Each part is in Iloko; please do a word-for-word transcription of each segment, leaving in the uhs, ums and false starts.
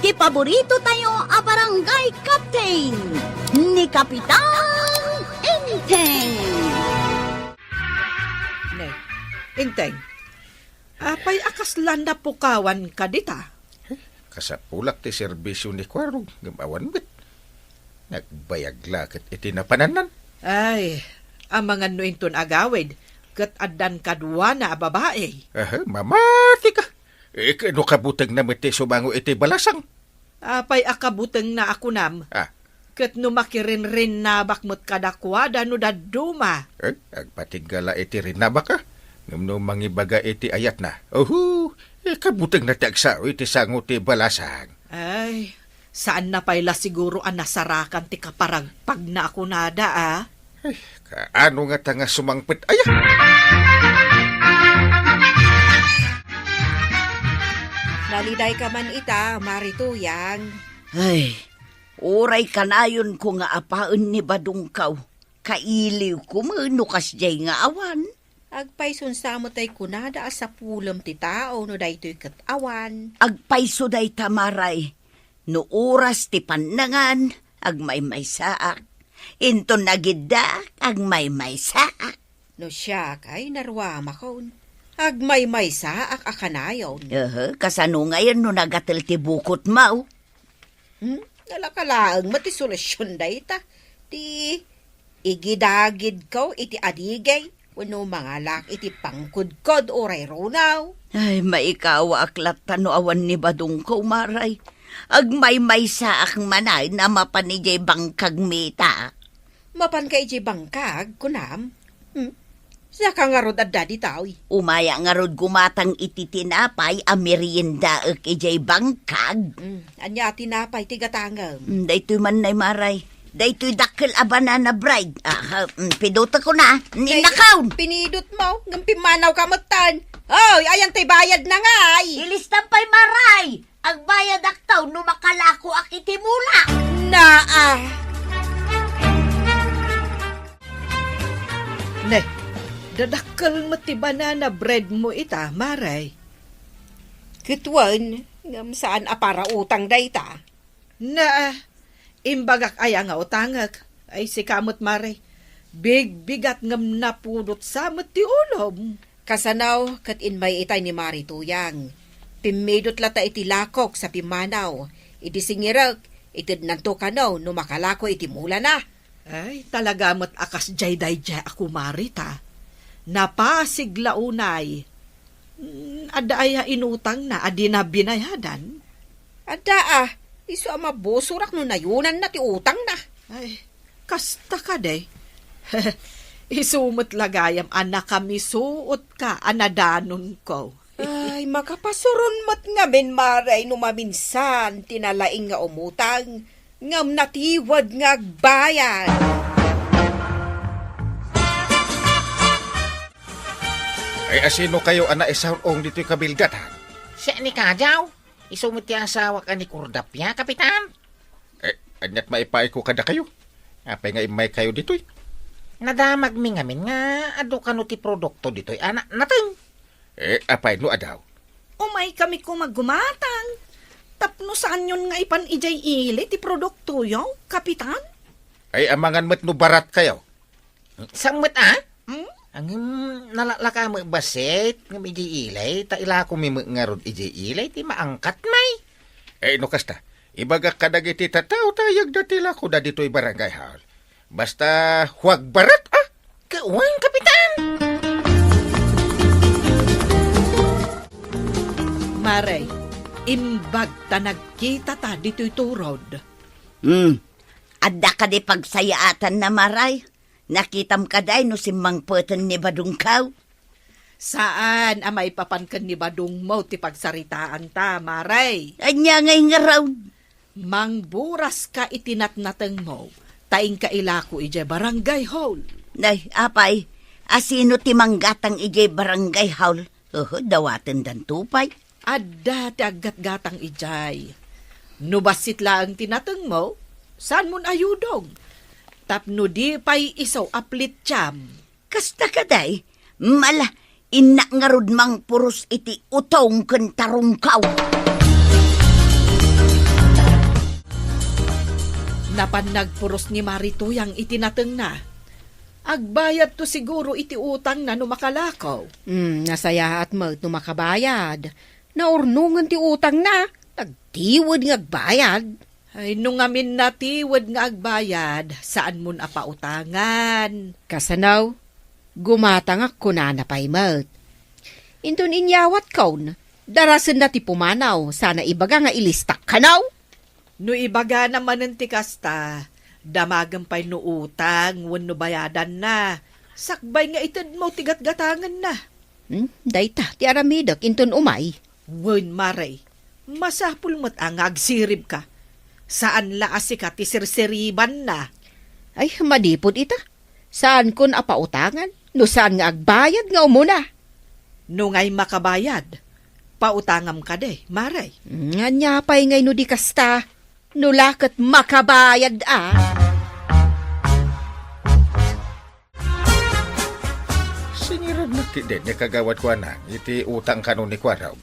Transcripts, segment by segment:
Ti paborito tayo a barangay captain, ni Kapitan Enteng. Ne, Enteng, apay a kasla napukawan ka dita? Kasapulak ti serbisyo ni Kuarog, ngem awan met. Nagbayag la ket iti napanannan. Ay, amangan no inton agawid, ket addan kaduana a babai. Aha, mamati ka. Eh, no kabutengna met ti sumango iti balasang? Apay a kabutengna a kunam? Ah. Ket no makirinrinnabak met kadakuada no dadduma? Eh, agpatingga la iti rinnabak, ah. Ngem no mangibaga iti ayatna, oho, eh, kabutengna ti agsao iti sango ti balasang. Ay, saanna pay la siguro a nasarakan ti kaparagpagna a kunada, ah. Ay, kaano ngata nga sumangpet aya? Naliday ka man ita, Mari Tuyang. Ay, uray kanayonko nga apaen ni Badongkaw, kailiwko met no kasdiay nga awan. Agpayson sa met ay kunada a sapulem ti tao no daytoy ket awan. Agpayso dayta, Maray. No oras ti pannangan, agmaymaysaak. Inton nagiddaak, agmaymaysaak. No siak ay naruamakon, agmaymaysaak a kanayon. Aha, kasano ngayon no nagatel ti bukotmo? Hmm? Nalaka laeng met ti solusyon dayta. Ti igidagidko iti adigay wenno mangalak iti pangkudkod uray runaw. Ay, maikawaak latta no awan ni Badongko, Maray. Agmaymaysaak manay a mapan idiay bangkag mita. Mapanka idiay bangkag, kunam? Hmm? Saka ngarud adda ditoy. Umaya ngarud gumatang iti tinapay a meriendaek idiay bangkag. Hmm, ania a tinapay ti gatangem? Hmm, daytoy man nay, Maray. Daytoy dakkel a banana bread. Aha, mm, pidutekon a. Ninakaw! Pinidotmo, ngem pimmanawka metten. Hoy, ayan tay bayadna ngay? Ilistam pay, Maray! Agbayadakto no makalakoak iti mula. Naa! Ne, dadakkel met ti banana breadmo ita, Maray. Ket wen, ngem saan a para utang dayta. Naa, imbagak aya nga utangek. Ay, sika met, Mare. Bigbigat ngem napudot sa met ti ulom. Kasano ket immay itay ni Mari Tuyang. Pimmidot latta iti lakok sa pimmanaw. Idi singirek, itednanto kano no makalako iti mulana. Ay, talaga met a kasdiay daydiay a kumari ta. Napasig la unay. Mm, adda aya inutangna a dina binayadan? Adda a, isu a mabusorak no nayunanna ti utangna. Ay, kasta kadi. Isu met la gayam a nakamisuot ka a nadanonko. Ay, makapasuron met ngamin, Mare, no maminsan ti nalaing nga umutang, ngem natiwed nga agbayad. Ay, asino kayo a naisarong ditoy kabilgatan? Siak ni Kadiaw. Isu met ti asawak a ni Kordapia, Kapitan. Eh, aniat maipaayko kadakayo? Apay nga immay kayo ditoy? Nadamagmi ngamin nga adu kano ti produkto ditoy a na-, nateng. Eh, apay no adu? Umay kami koma gumatang. Tapno saanyon nga ipan idiay ili ti produktoyo, Kapitan? Ay, amangan met no barat kayo. Sammet a? Hmm? Ngem nalaklaka met bassit, ngem idiay ili, ta ilakomi met ngarud idiay ili, ti maangkat, may. Eh, no kasta, ibagak kadagiti tattao ta ayagda ti lakoda ditoy barangay hall. Basta, huwag barat, ah! Kawan, Kapitan! Maray, imbag ta nagkita ta ditoy turod. Hmm. Adda kadi pagsayaatanna, Maray? Nakitam kadi no simmangpeten ni Badongkaw? Saan a maipapan ken ni Badongmo ti pagsaritaanta, Maray. Ania ngay ngarud? Mangburas ka iti natnatengmo, ta inka ilako idiay barangay hall. Nay, apay, asino ti manggatang idiay barangay hall? Uhu, dawatendanto pay. Adda ti aggatgatang idiay. No bassit laeng ti natengmo, saanmon a yudong. Tapno di pay isu a plitiam. Kasta kadi, mala, innak ngarud mangpuros iti utong ken tarungkaw. Pannagpuros ni Mari Tuyang iti natengna. Agbayadto siguro iti utangna no makalako. Hmm, nasayaat met no makabayad. Naurnongen ti utangna, nagtiwed nga agbayad. Ay, no ngamin natiwed nga agbayad, saanmon a pautangan. Kasano? Gumatangak kunana pay met. Inton inyawatkon, darasenna ti pumanaw, sana ibaga nga ilistak kano? No ibagana manen ti kasta, damagem pay no utang wenno bayadanna. Sakbay nga itedmo ti gatgatangenna. Hmm, dayta ti aramidek inton umay. Wen, Mare, masapul met a nga agsiribka. Saan la a sika ti sirsiribanna. Ay, manipud ita, saankon a pautangan no saan nga agbayad nga umuna. No ngay makabayad, pautangam kadi, Mare. Ania pay ngay no di kasta? No la ket makabayad a. Singirennak ketdin ni Kagawad Kuanang iti utang kano ni Kuarog.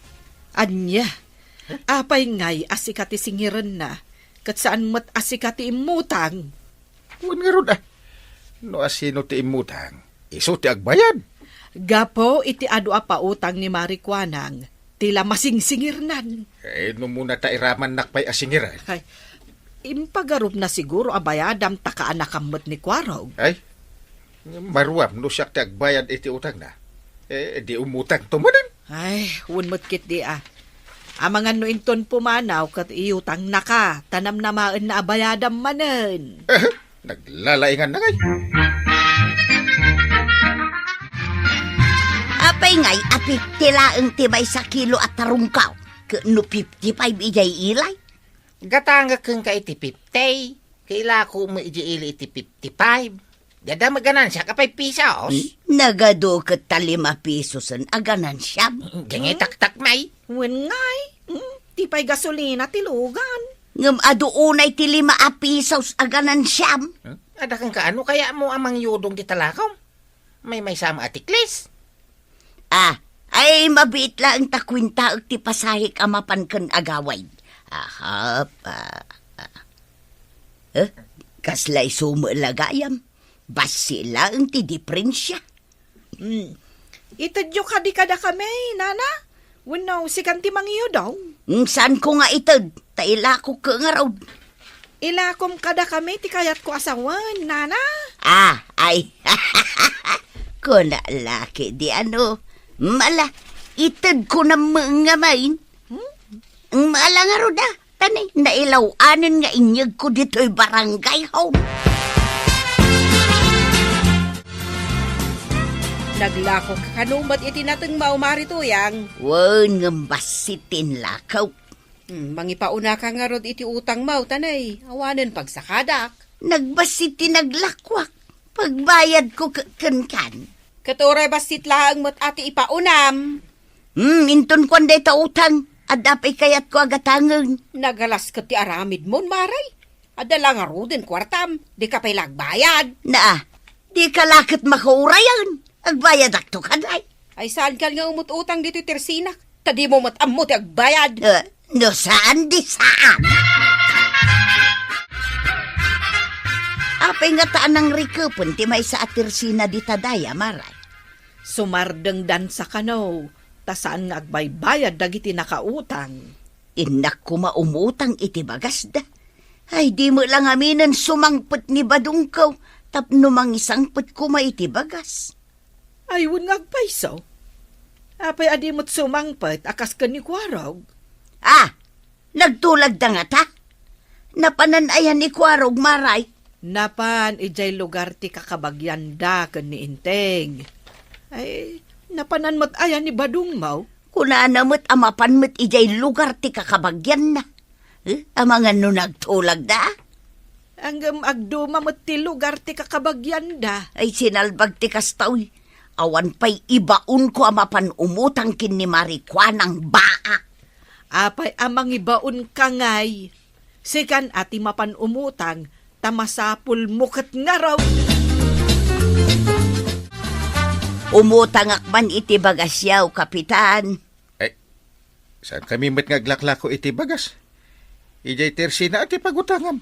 Ania? Apay ngay a sika ti singirenna, ket saan met a sika ti immutang? Wen ngarud a, no asino ti immutang, isu ti agbayad. Gapu iti adu a pautang ni Mari Kuanang, ti la masingsingirnan. Eh, no muna ta iramannak pay a singiren. Ay, impagarupna siguro a bayadam ta kaanakam met ni Kuarog. Ay, maruam no siak ti agbayad iti utangna. Eh, di umutangto manen. Ay, wen met ketdi a. Amangan no inton pumanaw ket iutangnaka, ta namnamaenna a bayadam manen. Eh, naglalainganna ngay. Apay ngay a fifty laeng ti maysa kilo a tarungkaw, ket no fifty-five idiay ilay? Gatangek kenka iti fifty, ket ilako met idiay ili iti fifty-five. Dada maganansiak a five pesos? Hmm? Nagadu ket ta lima pesosen a ganansiam. Dengay taktakmay. Wen ngay, hmm, ti pay gasolina ti lugan. Ngem adu unay ti lima a pesos a ganansiam. Hmm? Adda kenka, ano kaya mo a mangyudong ti talakom? Maymaysa met a tiklis. Ah, ay, mabiit laeng ta kuentaek ti pasahek a mapan ken agaway. Ahap, ah, ah. Eh, kasla isu met la gayam? Bassit laeng ti diferensia. Hmm. Itedyo kadi kadakami, nana? Wenno sikan ti mangyudong? Hmm, saanko nga ited, ta ilakok ngarud. Ilakom kadakami ti kayatko a sawen, nana. Ah, ay. Kuna la ketdi ano. Mala, itedko na met ngamin. Hmm? Mala ngarud a. Tani, nailaw-anen nga inyegko ditoy barangay hall. Naglakok kano met iti natengmo, Mari Tuyang? Wen, ngem bassit ti inlakok. Hmm, mangipaunaka ngarud iti utangmo, ta nay, awanen pagsakadak. Nagbassit ti naglakuak. Pagbayadko ke-, kenkan. Ket uray bassit laeng met a ti ipaunam. Hmm, inton kuan dayta utang, adda pay kayatko a gatangen. Nagalas ket ti aramidmon, Mari. Adda la ngaruden kuartam, dika pay la agbayad. Naa, dika la ket makaurayan. Agbayadakto kadi. Ay, saankan nga umut-utang ditoy tersinak, ta dimo met ammo ti agbayad. Eh, no saan, di saan. Apay ngata a nangrikepen ti maysa a tersina dita daya, Mari? Sumardengdansa kano, ta saan nga agbaybayad dagiti nakautang. Innak koma umutang iti bagasda. Ay, di met la ngaminen sumangpet ni badongko tapno mangisangpet koma iti bagas. Ay, wen nga agpayso. Apay a di met sumangpet a kas ken ni Kuarog? Ah, nagtulagda ngata? Napanan aya ni Kuarog, Mari? Napan idiay lugar ti kakabagianda ken ni Enteng. Ay, napanan met aya ni badongmo? Kunana met a mapan met idiay lugar ti kakabagianna. Eh, amangan no nagtulagda? Ngem agduma met ti lugar ti kakabagianda. Ay, sinalbag ti kasta, uy. Awan pay ibaonko a mapan umutang ken ni Mari Kuanang, baak. Apay a mangibaonka ngay? Sikan a ti mapan umutang, ta masapulmo ket ngarud. Umutangak man iti bagasyo, Kapitan. Ay, saankami met nga aglaklako iti bagas? Idiay tersina a ti pagutangam.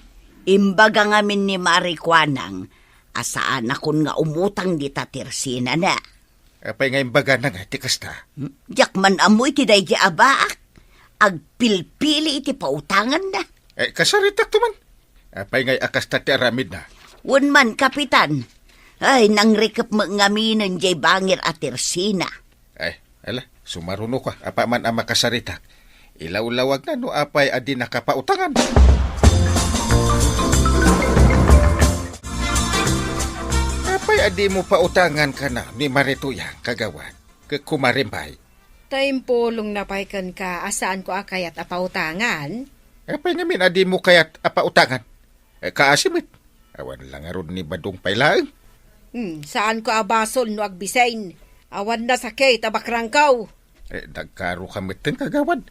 Imbaga ngamin ni Mari Kuanang a saanakon nga umutang dita tersenana. Apay nga imbagana nga ti kasta? Hmm? Diak man ammo iti daydi a baak. Agpilpili iti pautanganna. Eh, kasaritakto man. Apay nga a kasta ti aramidna? Wen man, Kapitan. Ay, nangrikep met ngaminen jay bangir a tersena. Ay, ala, sumaruno ka. Apaman a makasarita. Ilawlawagna no apay a dinaka pautangan. Apay a dimo pautangan kana ni Mari Tuyang, kagawad? Ket kumarimbay. Ta impulongna pay kenka a saanko a kayat a pautangan. Apay ngamin a dimo kayat a pautangan? Eh, kaasi met. Awan la ngarud ni Badong pay laeng. Hmm, saanko a basol no agbisin. Awan nasakit a bakrangko. Eh, nagkaroka metten, kagawad.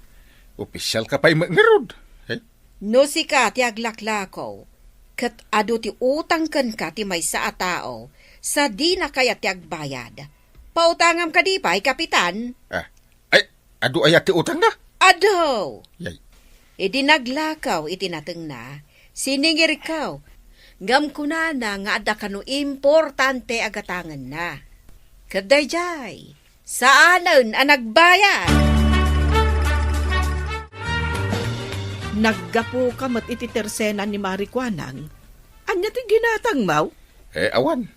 Opisialka pay met ngarud. Eh? No sika ti aglaklako, ket adu ti utang kenka ti maysa a tao, sa dina kayat ti agbayad, pautangam kadi pay, Kapitan? Ah, ay, adu aya ti utangna? Adu! Yay. Idi naglakaw iti natengna, siningirkaw. Ngem kunana nga adda kano importante a gatangenna. Ket daydiay, saanen a nagbayad. Naggapuka met iti tersena ni Mari Kuanang. Ania ti ginatangmo? Eh, awan.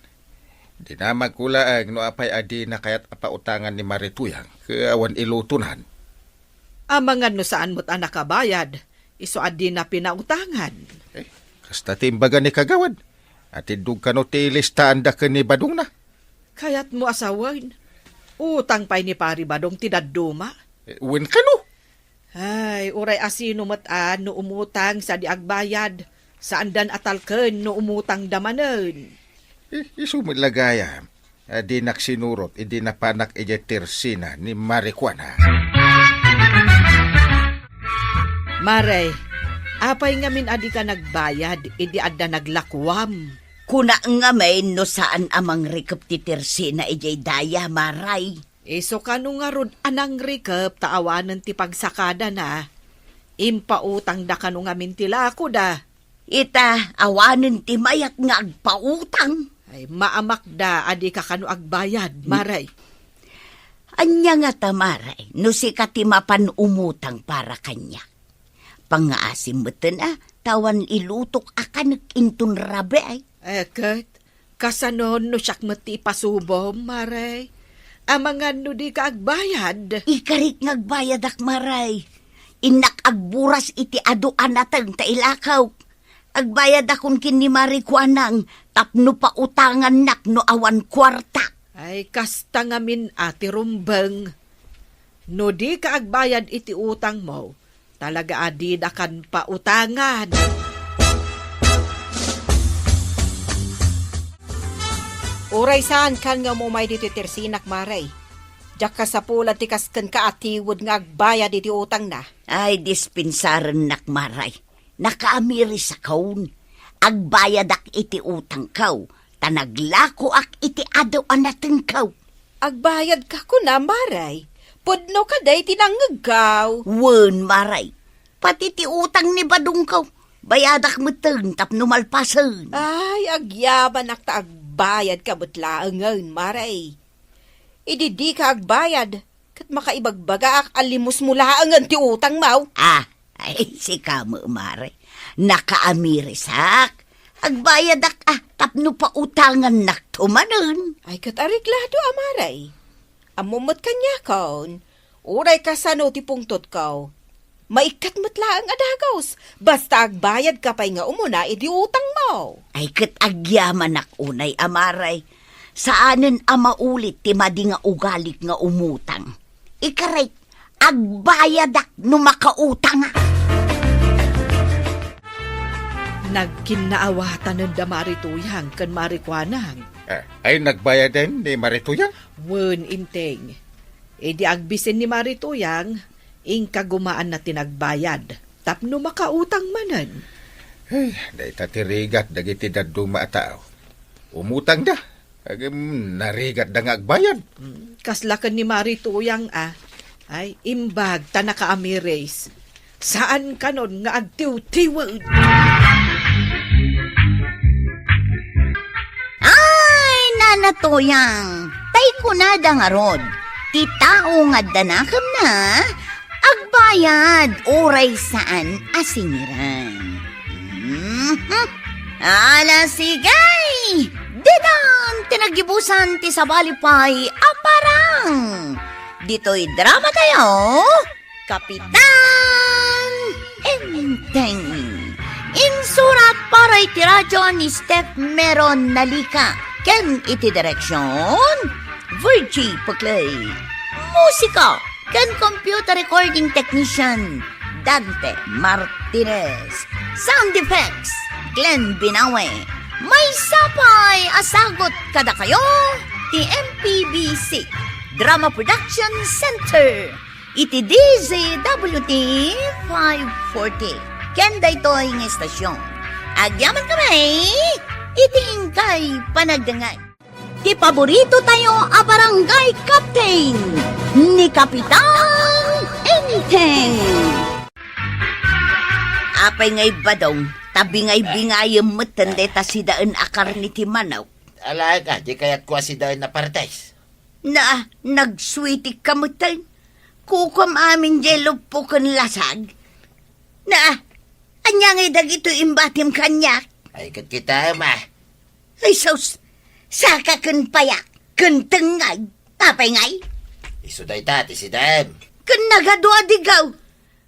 Dinamagko laeng no apay a dina kayat a pautangan ni Mari Tuyang, ket awan ilutonan. Amangan no saan met a nakabayad, isu a dina pinautangan. Eh, kasta ti imbaga ni kagawad. Atiddog kano ti listaanda ken ni Badongna. Kayatmo a sawen, utang pay ni Pari Badong ti dadduma. Eh, wen kano? Ay, uray asino met a no umutang sa di agbayad, saandan a talken no umutangda manen. Eh, isu met la gayam a dinak sinurot idi napanak idiay tersena ni Mari Kuanang. Mari, apay ngamin a dika nagbayad idi adda naglakuam? Kuna ngamin no saan a mangrikep ti tersena idiay daya, Mari. Isu kano ngarud a nangrikep ta awanen ti pagsakadana. Impautangda kano ngamin ti lakoda. Ita, awanen ti mayat nga agpautang. Ay, maamakda a dika kano agbayad, Mari. Ania ngata, Mari, no sika ti mapan umutang para kaniak? Pangngaasim metten a, ta awan ilutok a kanek inton rabii. Eh, ket, kasano no siak met ti ipasubom, Mari? Amangan no dika agbayad. Ikarik nga agbayadak, Mari. Innak agburas iti adu a nateng ta ilakaw. Agbayadakon ken ni Mari Kuanang tapno pautangannak no awan kuarta. Ay, kasta ngamin a ti rumbeng. No dika agbayad iti utangmo, talaga a didakan pautangan. Uray saankan nga umumay ditoy tersenak, Mari. Diak kasapulan ti kas kenka a tiwed nga agbayad iti utangna. Ay, dispensarennak, Mari. Nakaamirisakon. Agbayadak iti utangko, ta naglakoak iti adu a natengko. Agbayadka kuna, Mari? Pudno kadi ti nangngegko? Wen, Mari. Pati ti utang ni badongko, bayadak metten tapno malpasen. Ay, agyamanak ta agbayadka met laengen, Mari. Idi dika agbayad, ket makaibagbagaak a limusmo laengen ti utangmo. Ah, ay, sika met, Mari. Nakaamirisak. Agbayadak, ah, tapno pautangannakto manen. Ay, ket areglado a, Mari. Ammom met kaniakon, uray kasano ti pungtotko. Maikkat met laeng a dagus, basta agbayadka pay nga umuna iti utangmo. Ay, ket agyamanak unay a, Mari. Saanen a maulit ti madi nga ugalik nga umutang. Ikarik, agbayadak no makautangak. Nagkinnaawatanen da Mari Tuyang ken Mari Kuanang. Eh, ay nagbayaden ni Mari Tuyang? Wen, Inting. Idi agbisen ni Mari Tuyang, inka gumaanna ti nagbayad tapno makautang manen. Ay, dayta ti rigat dagiti dadduma a tao. Umutangda, ngem narigatda nga agbayad. Hmm, kasla ken ni Mari Tuyang a. Ay, imbag ta nakaamiris. Saan kanon nga agtiwtiwen. natuyang. Tay kunada ngarud, ti tao nga adda nakemna, agbayad uray saan a singiran. Mhm. Ala, sige! Ditan ti naggibusan ti sabali pay a parang. Ditoy drama tayo, Kapitan Enteng. Insurat para iti radyo ni Steph Meron Nalica ken iti direksyon, Virgie Puclay. Musika ken computer recording technician, Dante Martinez. Sound effects, Glenn Binawe. Maysa pay a sagut kadakayo ti M P B C Drama Production Center iti D Z W T five forty. Ken daytoy nga estasyon, agyaman kami iti inkay panagdengngeg. Ti paborito tayo a barangay captain, ni Kapitan Enteng. Apay nga ibadong, ta bingay-bingayem metten dayta sidaen a karne ti manok. Alaeka, di kayatko a sidaen a partes. Na, nagsuitik ka metten. Kukuam amin jay luppo ken lasag. Na, ania ngay dagitoy imbatim kaniak? Ay, ket kitaem a. Ay, sus! Saka ken payak, ken tengngag, apay ngay? Isu dayta ti sidaem. Ken nagadu a digaw.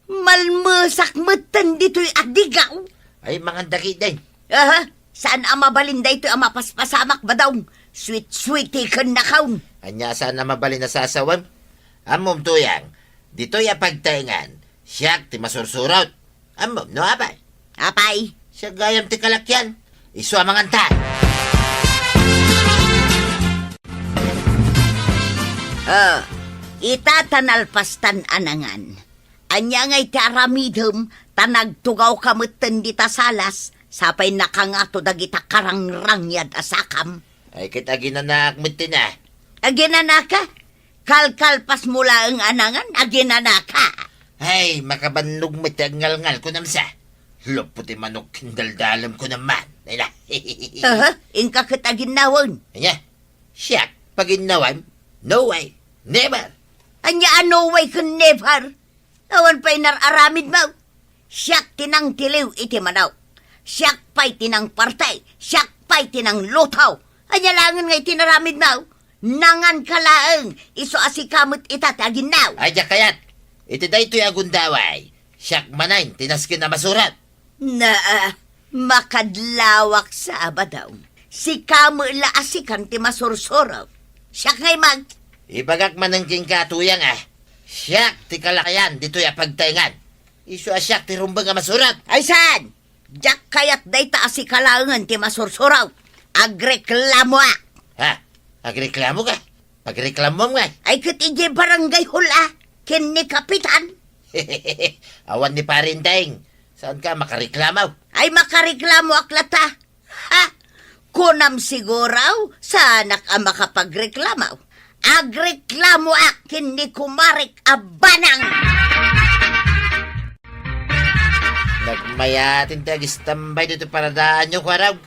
Malmesak metten ditoy a digaw. Ay, mangan dagiti. Aha, saan a mabalin daytoy a mapaspasamak, Badong. Sweet-sweet ti ken nakaon. Ania saan a mabalin a sasawem? Ammom, Tuyang, ditoy a pagtaengan, siak ti masursurot. Ammom, no, apay? Apay? Siak gayam ti kalakian. Isu a manganta. Ah, ita ta nalpastan a nangan. Ania ngay ti aramidem ta nagtugawka metten dita salas, sapay nakangato dagita karangrangad a sakam? Ay, ket aginanaak metten a. Aginanaka? Kalkalpasmo laeng a nangan, aginanaka. Ay, makabannog met ti agngalngal, kunam sa. Luppo ti manok ken daldalem, kunam man. Ay na. Aha, inka ket aginnawen. Ania? Siak, paginnawem? No way. Never. Ania a no way ken never? Awan pay nar-aramidmo. Siak ti nangtiliw iti manok. Siak pay ti nangparti. Siak pay ti nangluto. Ania laengen nga iti naramidmo? Nanganka laeng, isu a sika met ita ti aginnaw. Ay, diak kayat. Iti daytoy a gundaway, siak manen ti nasken a masurot. Naa, makadlawak sa, Badong. Sika met la a sikan ti masursurot. Siak ngay met. Ibagak manen kenka, Tuyang, a. Siak ti kalakayan ditoy a pagtaengan. Isu a siak ti rumbeng a masurot. Ay saan? Diak kayat dayta a sika laengen ti masursurot. Agreklamoak. Ha? Agreklamoka? Pagreklamoam ngay. Ay ket idiay barangay hall a, ken ni Kapitan. Awan ni Pare Enteng. Saanka a makareklamo? Ay makareklamoak latta. Ha? Kunam siguro, saanak a makapagreklamo. Agreklamoak ken ni kumarek a banang. Nagmayaten ti agistambay ditoy paradaanyo, kuarog.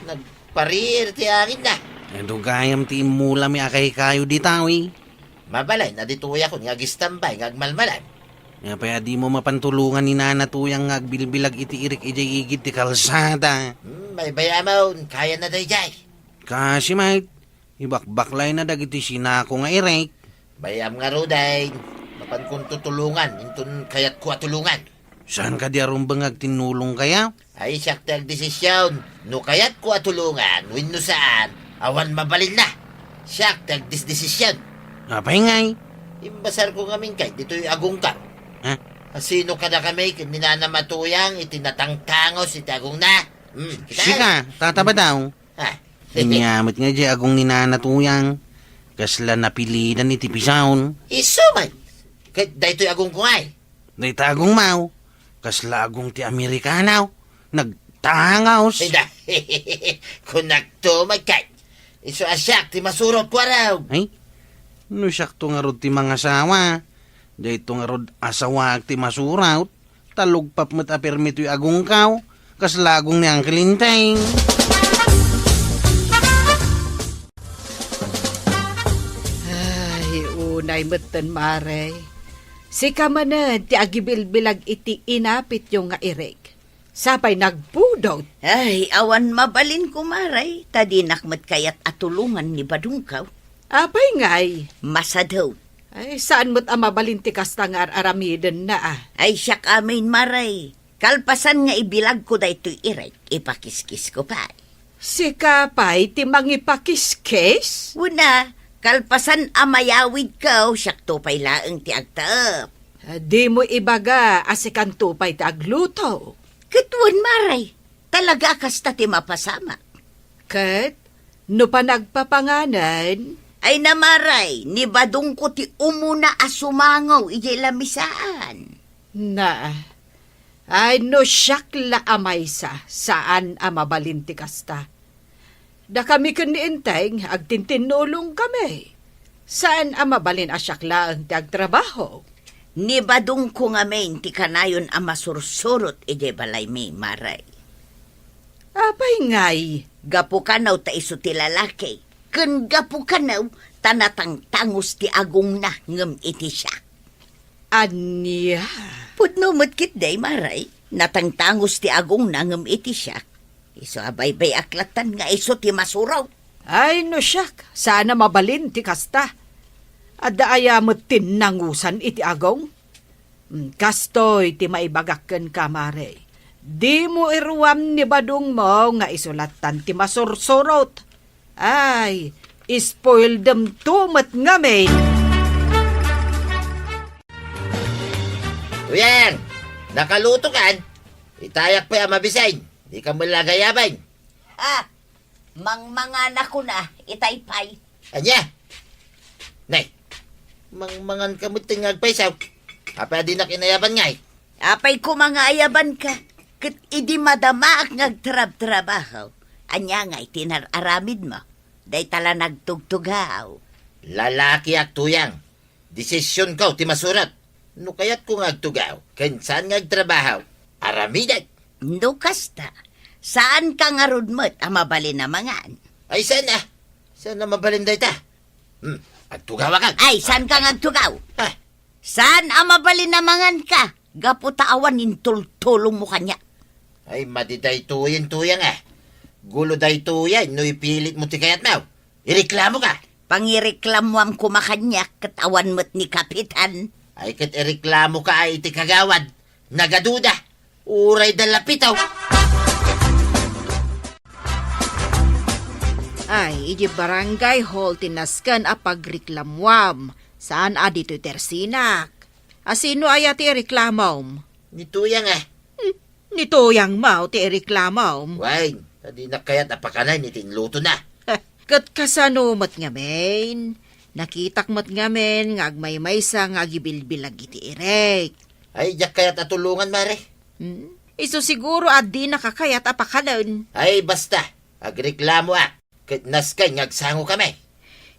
Nagpariir ti angin na. Adu gayam ti immulami a kaykayo dita, wi. Mabalin a ditoyakon nga agistambay nga agmalmalem. Apay a dimo mapan tulongan ni Nana Tuyang nga agbilbilag iti irik idiay igid ti kalsada? Hmm, baybay-amon, kayana daydiay. Kaasi met, ibakbaklayna dagiti sinako nga irik. Bay-am ngaruden, mapankonto tulongan inton kayatko a tulongan. Saan kadi a rumbeng nga agtinnulong kaya? Ay, siak ti agdesision no kayatko a tulongan wenno saan, awan mabalinna. Siak ti agdesdesision. Apay ngay? Imbasarko ngamin kay ditoy agongko. Ha? Asino kadakami ken ni Nana Tuyang iti natangtangos iti agongna? Hmm, kita? Sika, Tata Badong. Ha? Ania met nga diay agong ni Nana Tuyang, kasla napilidan iti pisaon. Isu man. Ket daytoy agongko ngay. Dayta agongmo, kasla agong ti Amerikano, nagtangos. Ida, kunakto met kay, isu a siak ti masurot, kuarog. Ay, no siakto ngarud ti mangasawa, dayto ngarud asawaak ti masurot, ta lugpap met a permi toy agongko, kasla agong ni Uncle Enteng. Nay metten, Mare. Sika manen ti agibilbilag iti inapityo nga irik. Sapay nagpudot. Ay, awan mabalin, kumare, ta dinak met kayat a tulongan ni badongko. Apay ngay? Masadew. Ay, saan met a mabalin ti kasta nga ar-aramidenna, a? Ay, siak amin, Mare. Kalpasan nga ibilagko daytoy irik, ipakiskisko pay. Sika pay ti mangipakiskis? Una, kalpasan a mayawidko, siakto pay laeng ti agtaep. Ah, dimo ibaga a sikanto pay ti agluto. Ket wen, Mare, talaga a kasta ti mapasamak. Ket no panagpapanganen? Ay na, Mare, ni badongko ti umuna a sumango idiay lamisaan. Na, ay no siak la a maysa, saan a mabalin ti kasta. Dakami ken ni Enteng, agtintinnulongkami. Saan a mabalin a siak laeng ti agtrabaho. Ni badongko ngamin ti kanayon a masursurot idiay balaymi, Mare. Apay ngay? Gapu kano ta isu ti lalaki, ken gapu kano ta natangtangos ti agongna ngem iti siak. Ania? Pudno met ketdi, Mare. Natangtangos ti agongna ngem iti siak. Isu a baybay-ak lattan nga isu ti masurot. Ay, no siak, saan a mabalin ti kasta. Adda aya met ti nangusan iti agong? Mm, kastoy ti maibagak kenka, Mare. Dimo iruam ni badongmo nga isu lattan ti masursurot. Ay, spoildemto met ngamin. Tuyang, nakalutokan? Itayak pay a mabisin. Dika met la agayaban. Ah, mangmanganakon a, itay pay. Ania? Nay, mangmanganka met nga agpaysaw. Apay a dinak inayaban ngay? Apay koma nga ayabanka, ket idi madamaak nga agtrabtrabaho, ania ngay ti nar-aramidmo? Dayta la nagtugtugaw. Lalakiak, Tuyang. Desisionko ti masurot. No kayatko nga agtugaw, ken saan nga agtrabaho, aramidek. No kasta, saanka ngarud met a mabalin a mangan. Ay, saan a? Saan a mabalin dayta? Hmm, agtugawakak. Ay, saanka nga agtugaw? Ah. Saan a mabalin a manganka? Gapu ta awan intultulongmo kaniak. Ay, madi daytoyen, Tuyang, a. Gulo daytoyen no ipilitmo ti kayatmo. Ireklamoka. Pangireklamoam koma kaniak ket awan met ni Kapitan. Ay, ket ireklamoka a iti kagawad. Nagaduda. Uray da lapitaw. Ay, iti barangay hall ti nasken a pagreklamoam. Saan a ditoy tersinak. A sino aya ti ireklamom? Ni Tuyang, a. Hmm, ni Tuyang mo ti ireklamom? Wen, ta dinak kayat a pakanen iti inlutona. Ket kasano met ngamin? Nakitak met ngamin nga agmaymaysa nga agibilbilag iti irik. Ay, diak kayat a tulongan, Mare. Hmm? Isu siguro a dinaka kayat a pakanen. Ay, basta. Agreklamoak. Ket nasken nga agsangokami.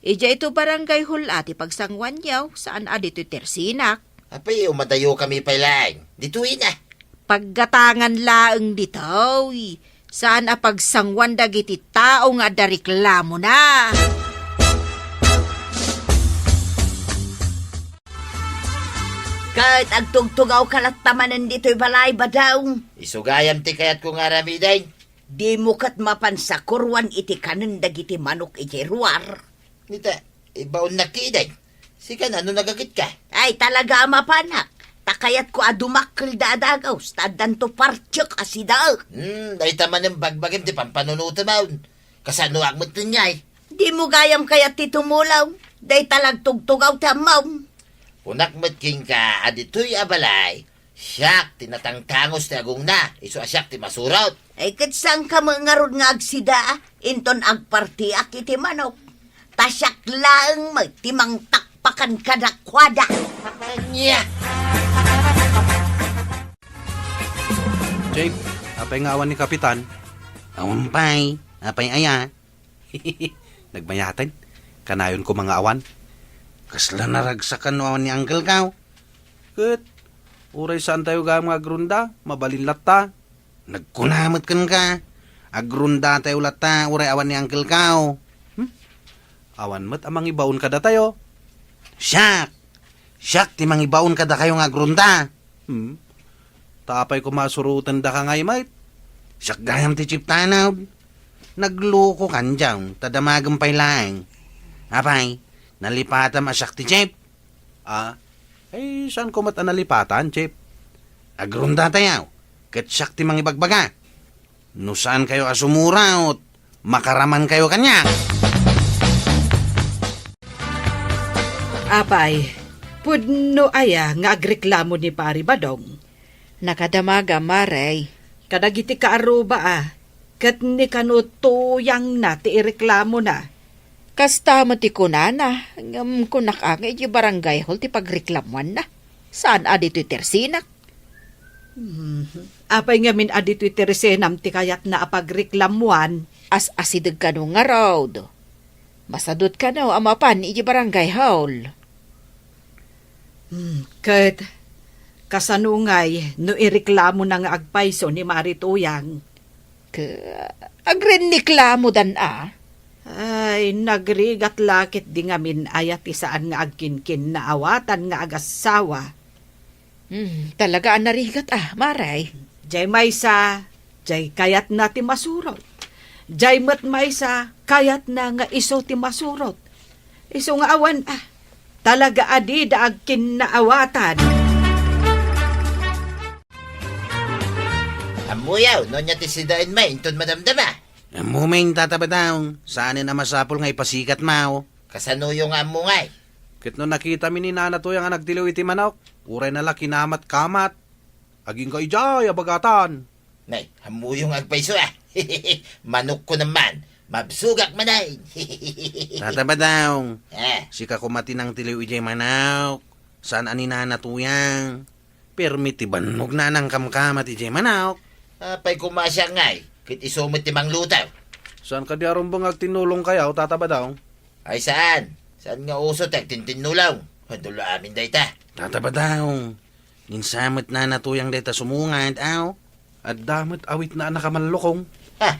Idiay ito barangay hall a ti pagsanguanyo, saan a ditoy tersinak. Apay, umadayokami pay laeng. Ditoy na. Paggatangan laeng ditoy. Saan a pagsanguan dagiti tao nga adda reklamona. Ket agtugtugawka latta manen ditoy balay, Badong. Isu gayam ti kayatko nga aramiden. Dimo ket mapan sakuroan iti kanen dagiti manok iti ruar. Nita, ibaonnak ti ideg. Sika na, no nagagitka? Ay, talaga a mapanak. Ta kayatko a dumakkel da a dagus, ta addanto partiek a sidaek. Hmm, dayta manen bagbagim ti pampanunotem, awn. Kasanoak met ngay? Dimo gayam kayat ti tumulong. Dayta la agtugtugaw ti ammom. Kunak met kenka a ditoy a balay, siak ti natangtangos ti agongna, isu a siak ti masurot. Ay, ket saanka met ngarud nga agsida, inton agpartiak iti manok. Ta siak laeng met ti mangtakpakan kadakuada. Ania? Jake, apay nga awan ni Kapitan? Awan pay. Apay aya? Nagmayaten. Kanayon koma nga awan. Kasla naragsakan no awan ni Uncle Kao. Ket, uray saantayo gayam nga agronda, mabalin latta. Nagkuna met kenka, agrondatayo latta, uray awan ni Uncle Kao. Hmm? Awan met a mangibaon kadatayo. Siak! Siak ti mangibaon kadakayo nga agronda. Hmm? Ta apay koma a surotendaka ngay met? Siak gayam ti chief tanod. Naglukokan diay, ta damagem pay laeng. Apay, nalipatam a siak ti chief? Ah, ay, saanko met a nalipatan, chief? Agrondatayo, ket siak ti mangibagbaga. No saankayo a sumuraot, makaramankayo kaniak. Apay, pudno aya nga agreklamo ni Pari Badong? Nakadamagam, Mare. Kadagiti kaarruba a, ket ni kano tuyangna ti ireklamona. Kasta met ti kunana, ngem kunak a nga idiay barangay hall ti pagreklamuanna. Saan a ditoy tersinak? Hmm. Apay ngamin a ditoy tersenam ti kayatna a pagreklamuan? As-asideg kano ngarud. Masadut kano a mapan idiay barangay hall. Hmm, ket kasano ngay no ireklamona nga agpayso ni Mari Tuyang? Ke-, agrenniklamodan a? Ay, nagrigat la ketdi ngamin aya ti saan nga agkinkinnaawatan nga agassawa. Hmm, talaga a narigat a, Mare. Diay maysa, diay kayatna ti masurot. Diay met maysa, kayatna nga isu ti masurot. Isu nga awan a, talaga a dida agkinnaawatan. Ammoyo, no ania ti sidaenmi inton madamdama? Ammomin, Tata Badong, saanen a masapul nga ipasikatmo. Kasanoyo nga ammo ngay? Ket no nakitami ni Nana Tuyang a nagtiliw iti manok, uray na la kinamat-kamat. Agingga idiay a bagatan. Nay, ammoyo nga agpayso a. Manokko naman, mabsogak manen. Tata Badong, Ah, sika koma ti nangtiliw idiay manok. Saan a ni Nana Tuyang. Permi ti bannogna a nangkamkamat idiay manok. Apay koma a siak ngay, ket isu met ti mangluto. Saan kadi a rumbeng nga agtinnulongkayo, Tata Badong? Ay saan. Saan nga uso ti agtintinnulong? Adu la amin dayta. Tata Badong, insa met Nana Tuyang dayta sumungad, aw? Adda met awitna a nakamallukong. Ha?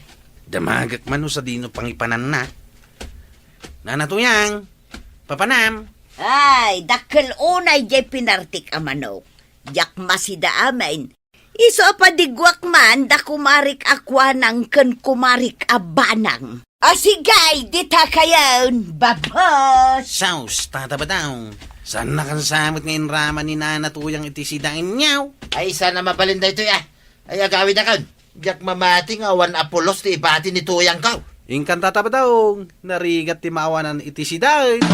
Damagek man no sadino pangipananna. Nana Tuyang, papanam? Ay, dakkel unay diay pinartik a manok. Diak masida amin. Isu a padigguak man da kumarik a Kuanang ken kumarik a Banang. Asigay, dita kayon, babos! Sus, Tata Badong. Saannakan sa met nga inraman ni Nana Tuyang iti sidaenyo? Ay, saan a mabalin daytoy a. Ay, agawidakon. Diak mamati nga awan a pulos ti ibati ni Tuyangko. Inkan, Tata Badong, narigat ti maawanan iti sidaen.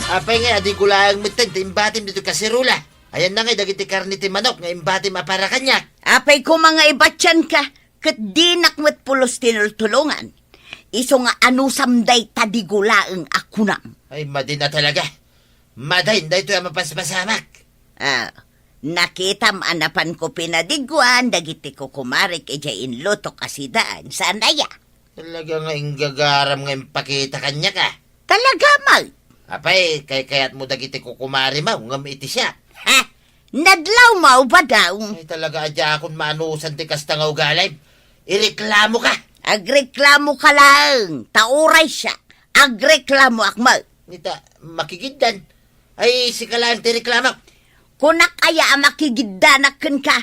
Apay ngay a di gulaeng metten ti imbatim ditoy kaserola? Ayanna ngay dagiti karne ti manok nga imbatim a para kaniak? Apay koma nga ibatianka, ket dinak met pulos tinultulongan. Isu nga anusam dayta di gulaeng a kunam. Ay, madin a talaga. Madin daytoy a mapaspasamak. Ah, nakitam a napanko pinadigguan dagiti kukumarik idiay inlutok a sidaen. Saan aya? Talaga nga inggagaram nga impakita kaniak a. Talaga, Maw? Apay, kaykayatmo dagiti kukumarimo ngem iti siak. Ha? Nadlawmo, Badong. Ay, talaga a diakon maanusan ti kasta nga ugalim. Ireklamoka. Agreklamoka laeng, ta uray siak, agreklamoak met. Ita, makigiddan. Ay, sika laeng ti reklamo. Kunak aya a makigiddanak kenka?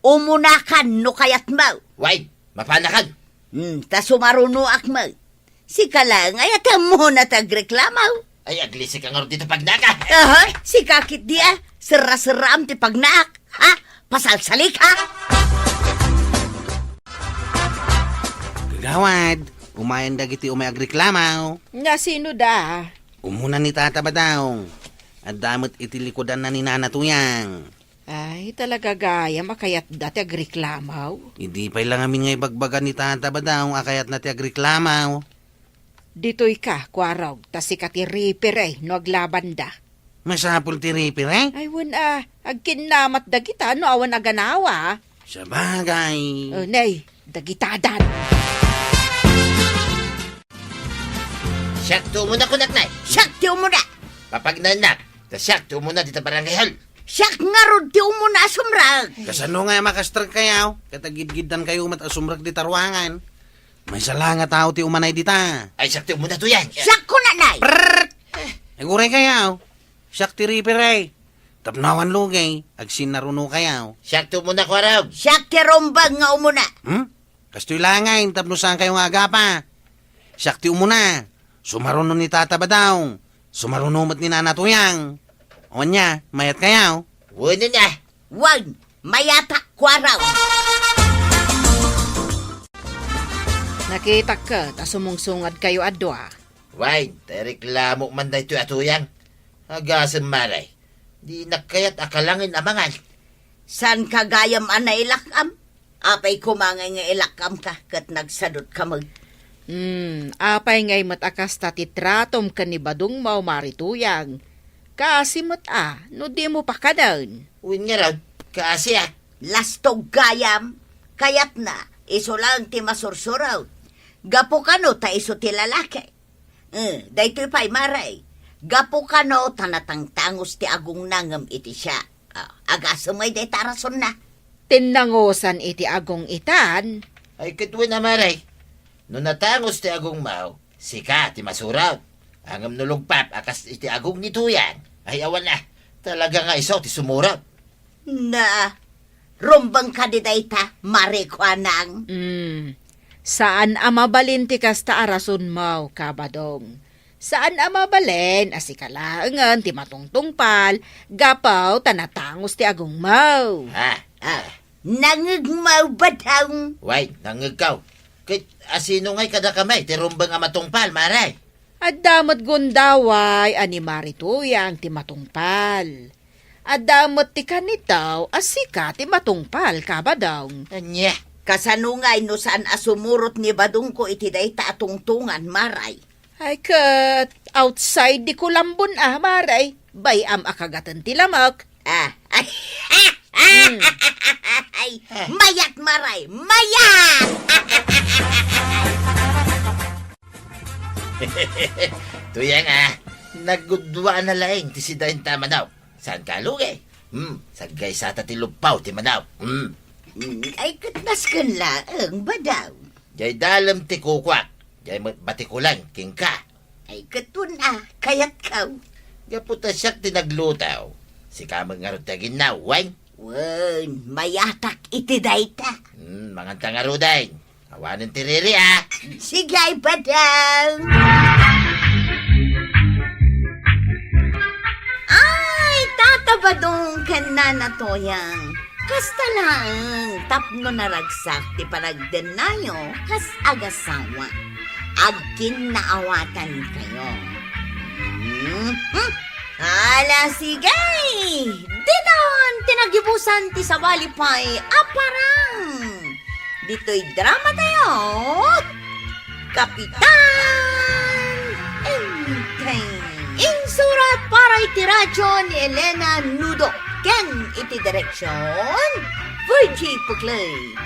Umunakan no kayatmo. Wen, mapanakan. Hmm, ta sumarunoak met. Sika laeng aya ti ammona ti agreklamo. Ay, aglisika ngarud dita pagnaak a. Aha, sika ketdi a, serra-serraam ti pagnaak. Ha? Pasalsalik, ha? Kagawad, umayen dagiti umay agreklamo. Nga sino da? Umuna ni Tata Badong. Adda met iti likudanna ni Nana Tuyang. Ay, talaga gayam a kayatda ti agreklamo. Idi pay la ngamin nga ibagbaga ni Tata Badong a kayatna ti agreklamo. Ditoyka, Kuarog, ta sika ti referee no aglabanda. Masapul ti referee? Ay, wen a, agkinnamat dagita no awan a ganawa. Sabagay. O, nay, dagitadan. Siak ti umuna, kunak, nay. Siak ti umuna. Papagnaennak, ta siak ti umuna dita barangay hall. Siak ngarud ti umuna a sumrek. Kasano nga a makastrek kayo? Ket agidgiddankayo met a sumrek dita ruangan. Maysa la nga tao ti umanay dita. Ay, siak ti umuna, Tuyang. Siak, kunanay. Prrrt! Aguray kayaw. Siak ti referee. Tapno awan lugay, agsinnaruno kayaw. Siak ti umuna, Kuarog. Siak ti rumbeng nga umuna. Hmm? Kastoy la ngay, tapno saan kayo nga agapa. Siak ti umuna. Sumaruno ni Tata Badong. Sumaruno met ni Nana Tuyang. Wen, mayat kayaw? Wen, wen, mayatak, Kuarog. Nakitak ket a sumungsungad kayo a dua. Wen, ta ireklamo man daytoy a Tuyang. Agasem, Mare. Dinak kayat a kalangen a mangan. Saan ka gayam a nailak-am? Apay koma ngay nga ilak-am ka ket nagsadut ka met? Hmm, apay ngay met a kasta ti tratom ken ni Badong Mao, Mare Tuyang? Kaasi met a, no dimo pakanen. Wen ngarud, kaasi a. Lastog gayam, kayatna, isu laeng ti masursurot. Gapu kano ta isu ti lalaki. Eh, daytoy pay, Mare. Gapu kano ta natangtangos ti agongna ngem iti siak. Ah, agasem ngay dayta a rasonna. Tinnangosan iti agong itan. Ay, ket wen a, Mare. No natangos ti agongmo, sika ti masurot. Ngem no lugpap a kas iti agong ni Tuyang, ay awan a. Talaga nga isu ti sumurot. Na, rumbeng kadi dayta, Mare Kuanang? Mm. Saan a mabalin ti kasta a rasonmo, Kabadong. Saan a mabalin a sika laengen ti matungtungpal gapu ta natangos ti agongmo. Ah, ah. Nangngegmo, Badong? Wen, nangngegko. Ket asino ngay kadakami ti rumbeng a matungpal, Mare? Adda met gundaway a ni Mare Tuyang ti matungpal. Adda met ti kanito a sika ti matungpal, Kabadong. Ania? Kasano ngay no saan a sumurot ni Badongko iti dayta a tungtongan, Mare? Ay, ket outside di kulambon a, Mare. Bay-am a kagaten ti lamek. Ah, ay, ay, mayat, Mare, mayat! Tuyang a, nagudua na laeng ti sidaenta a manaw. Saan ka, Lugi? Hmm, saggaysata ti luppaw ti manaw. Hmm. Mm, ay, ket nasken laeng, Badong. Jay dalem ti kukuak, jay met batikulan kenka. Ay, ket wen a, kayatko. Gapu ta siak ti nagluto. Sika met ngarud ti aginnaw, wen? Wen, mayatak iti dayta. Hmm, manganta ngaruden. Awanen ti riri, a. Sige, Badong. Ay, Tata Badong ken Nana Tuyang. Kasta laeng tapno naragsak ti panagdennayo kas agasawa. Agkinnaawatankayo. Mhm. Ala, sige! Ditan ti nagibusan ti sabali pay a parang. Ditoy drama tayo, Kapitan Enteng. Insurat para iti radyo ni Elena Nudo ken iti direksyon, Virgie Puclay.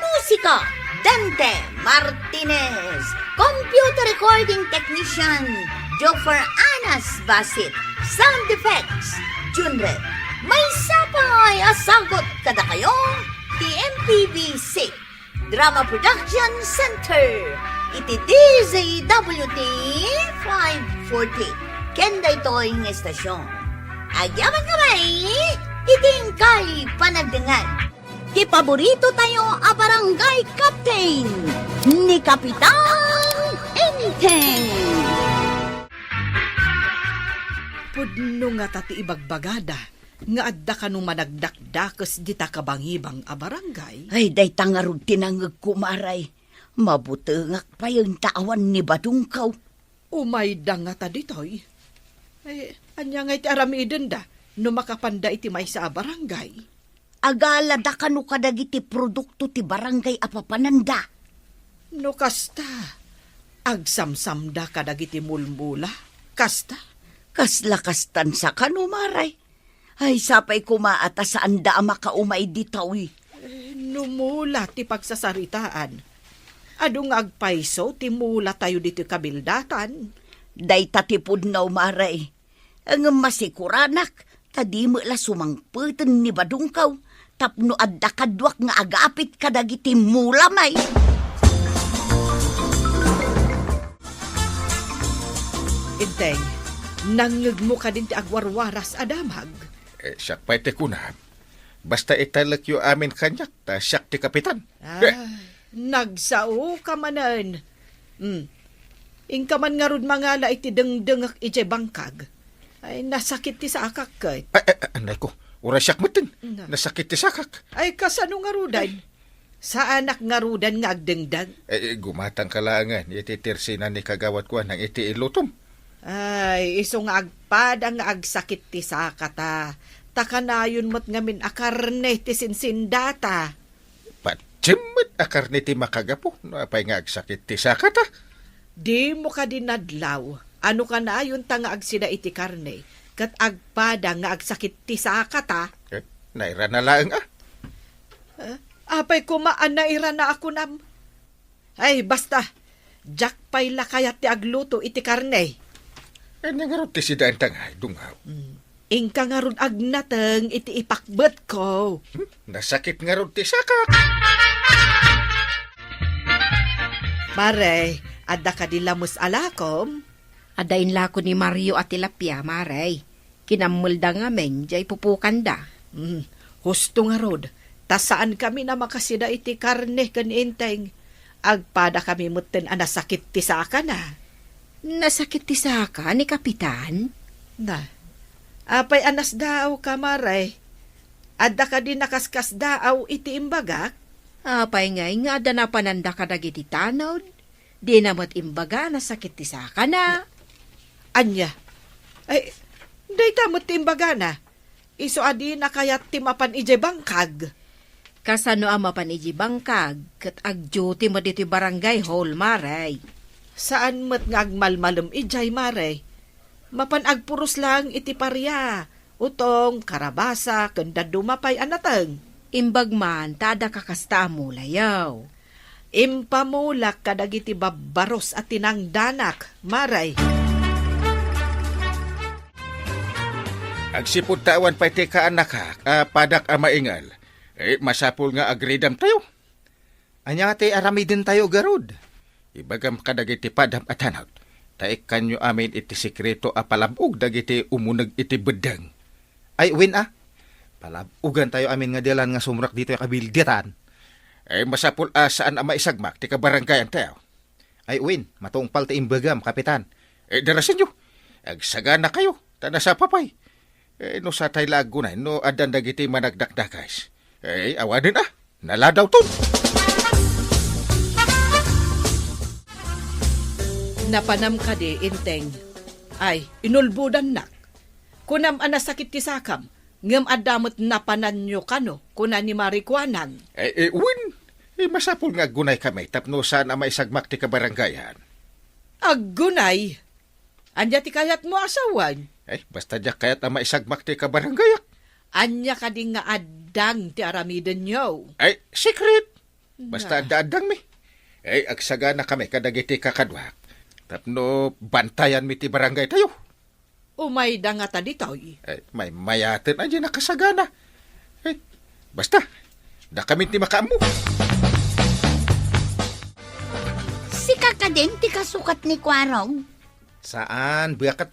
Musika, Dante Martinez. Computer recording technician, Joffer Anas Basit. Sound effects, Junred. Maysa pay a sagut kadakayo ti M P B C Drama Production Center iti D Z W T five forty. Ken daytoy nga estasyon, agyamankami iti inkay panagdengngeg. Ti paborito tayo a barangay captain, ni Kapitan Enteng. Pudno ngata ti ibagbagada nga adda kano managdakdakes dita kabangibang a barangay. Ay, dayta ngarud ti nangngegko, Mare. Mabutengak payen ta awan ni Badongko. Umayda ngata ditoy. Ay, ania ngay ti aramidenda no makapanda iti maysa a barangay? Agalada kano kadagiti produkto ti barangay a papananda. No kasta, agsamsamda kadagiti mulmula. Kasta? Kasla kastan sa kano, Mare? Ay, sapay koma a ta saanda a makaumay ditoy. Eh, no mula ti pagsasaritaan, adu nga agpayso ti mula tayo ditoy kabildatan. Dayta ti pudno, Mare. Ngem masikuranak, ta di met la sumangpeten ni Badongko tapno adda kaduak nga agapit kadagiti mula, may. Enteng, nangngegmo kadin ti agwarwaras a damag? Eh, siak pay ti kunam. Basta italekyo amin kaniak, ta siak ti kapitan. Ay, nagsaoka manen. Hmm. Inka man ngarud mangala iti dengdengek idiay bangkag. Ay, nasakit ti sakak ket. Ay, ay, ay, anay ko. Uray siak metten. Na. Nasakit ti sakak. Ay, kasano ngaruden? Ay. Saanak ngaruden nga agdengdeng? Eh, gumatangka laengen iti tirsina ni kagawatko a nang iti ilutom. Ay, isu nga agpada nga agsakit ti sakata. Ta kanayon met ngamin a karne ti sinsindata. Patiem met a karne ti makagapu no apay nga agsakit ti sakata. Dimo kadi nadlaw a no kanayonta nga agsida iti karne, ket agpada nga agsakit ti sakata? Eh, nairana laeng a. Eh, apay koma a nairana a kunam? Ay, basta, diak pay la kayat ti agluto iti karne. Ania ngarud ti sidaenta nga ay dungaw? Hmm. Inka ngarud agnateng iti ipakbetko. Hmm? Nasakit ngarud ti sakak. Mare, adda kadi lames a lakom? Adda inlako ni Mario a tilapia, Mare. Kinammelda ngamin, diay pupukanda. Hmm, husto ngarud, ta saankami a makasida iti karne ken Enteng. Agpadakami metten a nasakit ti sakana. Nasakit ti saka ni Kapitan? Na, apay a nasdaawka, Mare? Adda kadi nakaskasdaaw iti imbagak? Apay ngay nga adda napananda kadagiti tanod? Dina met imbaga a nasakit ti sakana. Ania? Ay, dayta met ti imbagana. Isu a dina kayat ti mapan idiay bangkag. Kasano a mapan idiay bangkag, ket agduty met ditoy barangay hall, Mare? Saan met nga agmalmalem idiay, Mare. Mapan agpuros laeng iti paria, utong, karabasa, ken dadduma pay a nateng. Imbag man ta adda kakasta a mulayo. Impamulak kadagiti babbarus a tinangdanak, Mare. Agsipud ta awan pay ti kaanakak a padak a maingal, eh, masapul nga agridamtayo. Ania nga ti aramidentayo, garud? Ibagam kadagiti padam a tanod, ta ikkanyo amin iti sekreto a palab-og dagiti umuneg iti beddeng. Ay, wen a, palab-ogantayo amin nga dalan nga sumrek ditoy kabildatan. Ay, masapul a saan a maisagmak ti kabarangayantayo. Ay, wen, matungpal ti imbagam, Kapitan. Eh, darasenyo. Agsaganakayo, ta nasapa pay. Eh, no satay la aggunay, no addan dagiti managdakdakes. Eh, awanen a, naladawton. Napanam kadi, Enteng? Ay, inulbodannak. Kunam a nasakit ti sakam, ngem adda met napananyo kano, kuna ni Mare Kuanang. Eh, eh, wen. Eh, masapul nga aggunay kami tapno saan a maisagmak ti kabarangayan. Aggunay? Ania ti kayatmo a sawen? Eh, basta diak kayat a maisagmak ti kabarangayak. Ania kadi nga addang ti aramidenyo? Eh, secret. Basta adda-addangmi. Eh, agsaganakami kadagiti kakaduak tapno bantayanmi ti barangaytayo. Umayda ngata ditoy? Eh, maymayaten a diay nakasagana. Eh, basta, dakamin ti makaammo. Sika kadin ti kasukat ni Kuarog? Saan, biyakat.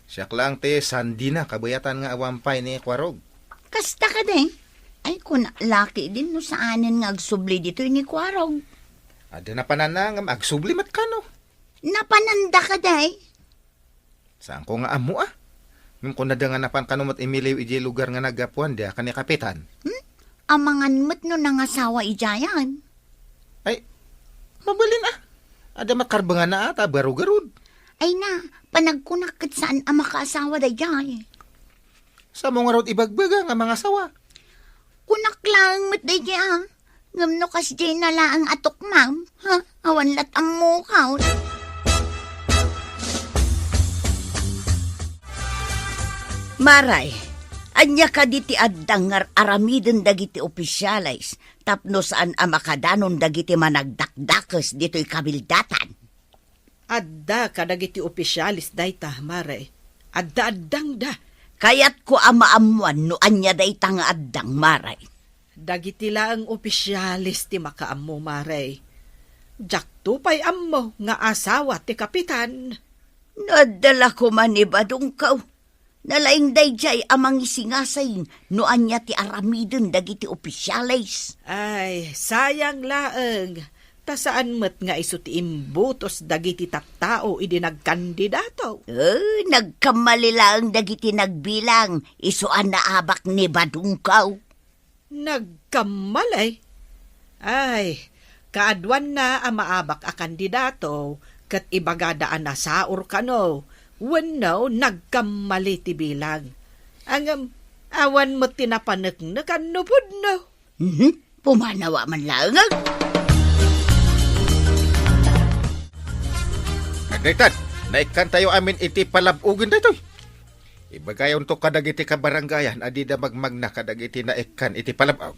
Siak laeng ti sandina, kabayatan nga awan pay ni Kuarog. Kasta kadi? Ay, kuna laki din no saanen nga agsubli ditoy ni Kuarog. Adda napananna ngem agsubli met kano. Napananda kadi? Saanko nga ammo, a. Ngem kunada nga napan kano met imiliw idiay lugar nga naggapuan, diak ni Kapitan. Hmm? Amangan met no nangasawa idiayan. Ay, mabalin, a. Adda met karbenganna, a, ta baro garud. Ay na, panagkunak ket saan a makaasawa daydiay. Samo ngarud ibagbaga nga mangasawa? Kunak laeng met daydiay, a. Ngem no kasdiay na laeng a tukmam, ha? Awan lat' ammokaw. Maray, ania kadi ti addang nga ar-aramiden dagiti opisyales tapno saan a makadanon dagiti managdakdakes ditoy kabildatan? Adda kadagiti opisyales dayta, Mare. Adda-addangda. Kayatko a maammuan no ania dayta nga addang, Mare. Dagiti laeng opisyales ti makaammo, Mare. Diakto pay ammo nga asawa ti kapitan. Nadala koma ni Badungkaw. Nalaing daydiay a mangisingasing no ania ti aramiden dagiti opisyales. Ay, sayang laeng. Ta saan met nga isu ti imbutos dagiti tattao idi nagkandidato. Eh, nagkammali laeng dagiti nagbilang, isu a naabak ni Badungkaw. Nagkammalay? Ay, kaaduanna a maabak a kandidato ket ibagada a nasaor kano wenno nagkammali ti bilang. Ngem, awan met ti napaneknekan no pudno. Mhm, pumanawa man laeng. Daytan, naikkantayo amin iti palab-ogen daytoy. Ibagayonto kadagiti kabarangayan a dida magmagna kadagiti naikkan iti palab-og.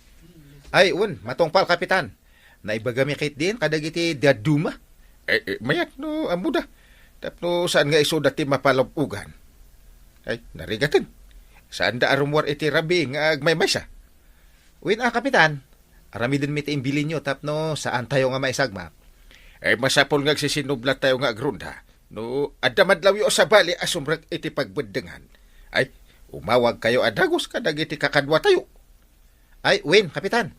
Ay, wen, matungpal, Kapitan. Naibagami ketdin kadagiti dadduma. Eh, eh, mayat no ammoda. Tapno saan nga isuda ti mapalab-ogan. Ay, narigaten. Saanda a rummuar iti rabii nga agmaymaysa. Wen a, Kapitan, aramidenmi ti imbilinyo tapno saantayo nga maisagmak. Ay, masapul nga agsisinublattayo nga agronda. No adda madlawyo a sabali a sumrek iti pagbeddengan, ay, umawagkayo a dagus kadagiti kakaduatayo. Ay, wen, Kapitan.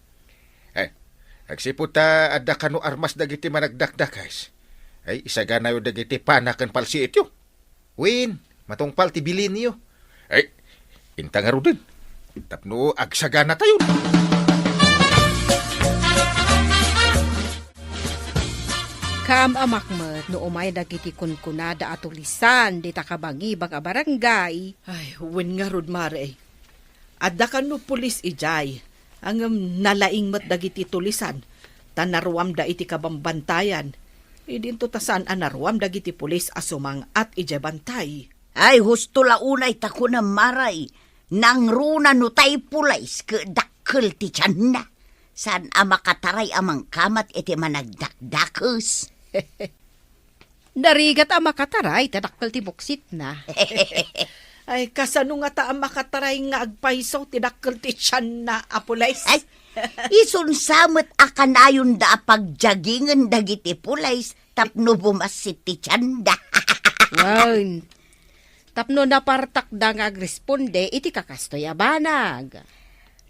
Ay, agsipud ta adda kano armas dagiti managdakdakes, ay, isaganayo dagiti pana ken palsiityo. Wen, matungpal ti bilinyo. Ay, inta ngaruden. Tapno agsaganatayon. Kaam-amak met no umay dagiti kunkunada a tulisan dita kabangibang a barangay. Ay, wen ngarud, Mare. Adda kano pulis idiay, ngem nalaing met dagiti tulisan, ta naruamda iti kabambantayan. Idinto ta saan a naruam dagiti pulis a sumang-at idiay bantay. Ay, husto la unay ta kunam, Mare, nangruna no tay pulis ket dakkel ti tianna. Saan a makataray a mangkamat iti managdakdakes. Narigat a makataray ta dakkel ti buksitna. Ay, kasano ngata a makataray nga agpayso ti dakkel ti tianna a pulis? Ay, isunsa met a kanayonda a pagjagingen dagiti pulis tapno bumassit ti tianda. Wen, tapno napartakda nga agresponde iti kakastoy a banag.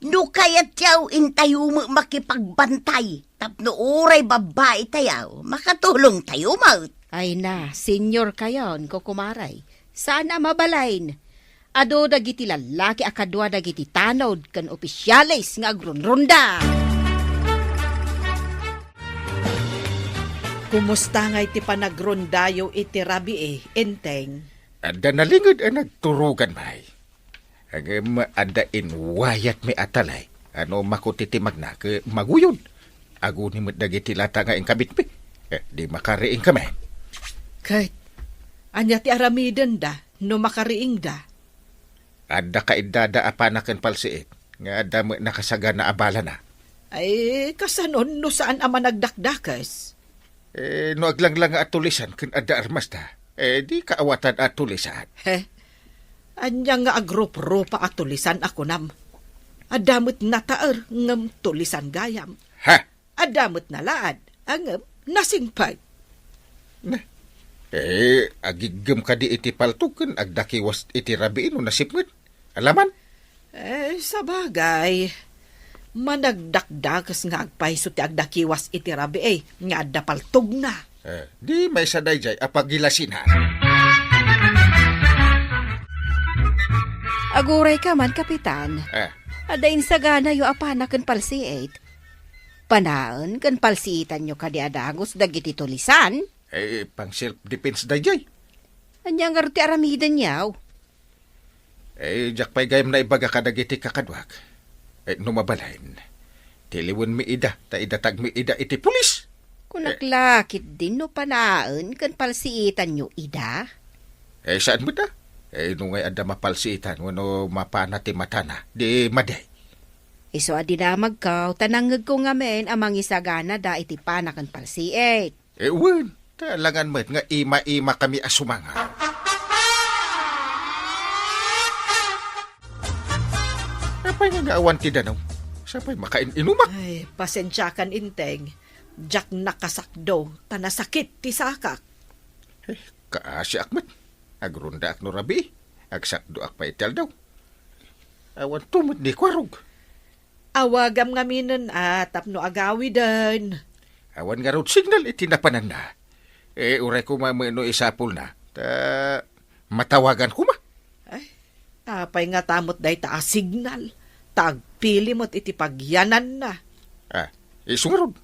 No kayatyo, intayo met makipagbantay tapno uray babbaitayo, makatulongtayo met. Ay na, senior kayon, kukumaray. Saan a mabalin. Adu dagiti lallaki a kadua dagiti tanod ken opisyales nga agrunrunda. Kumusta ngay ti panagrondayo iti rabii, Enteng? Adda nalinged a nagturogan, May. Ngem adda inwayatmi a talay a no makuti ti magna ket maguyod. Aguni met dagiti lata nga inkabitmi. Eh, di makariingkami. Ket ania ti aramidenda no makariingda? Adda kaiddada a pana ken palsiit nga adda met nakasagana a balana. Ay, kasano no saan a managdakdakes? Eh, no aglanglanga a tulisan ken adda armasda, eh, di kaawatan a tulisan. He? Ania nga agrup-rupa a tulisan a kunam? Adda met nataer ngem tulisan gayam. Ha? Adda met nalaad, ngem nasingpet. Na, eh, agiggem kadi iti paltog ken agdakiwas iti rabii no nasipnget? Alaman? Eh, sabagay, managdakdakes nga agpayso ti agdakiwas iti rabii nga adda paltogna. Eh, di maysa daydiay a pagilasinan. Agurayka man, Kapitan. Eh. Adda insaganayo a pana ken palsiit. Panaen ken palsiitanyo kadi a dagus dagiti tulisan? Eh, pang self-defense daydiay. Ania ngarud ti aramidenyo? Eh, diak pay gayam naibaga kadagiti kakaduak. Eh, no mabalin, tiliwenmi ida, ta idatagmi ida iti pulis. Kunak Eh. la ketdin no panaen ken palsiitanyo ida? Eh, saan met a? Eh, no ngay adda mapalsiitan wenno mapana ti matana, di madi. Isu a dinamagko, ta nangngegko ngamin a mangisaganada iti pana ken palsiit. Eh, wen, ta alangan met nga ima-imakami a sumanga. Apay nga awan ti danum? Sapay makain-inumak? Ay, pasensiakan, Enteng. Diak nakasakdo, ta nasakit ti sakak. Eh, kaasiak met. Agrondaak no rabii. Agsakdoak pay iti aldaw. Awan to met ni Kuarog. Awagam ngaminen a tapno agawiden. Awan ngarud signal iti napananna. Eh, uray koma no isapulna. Ta matawagan koma. Ay, apay ngata met dayta a signal? Ta agpili met iti pagyananna. Ah, isu ngarud.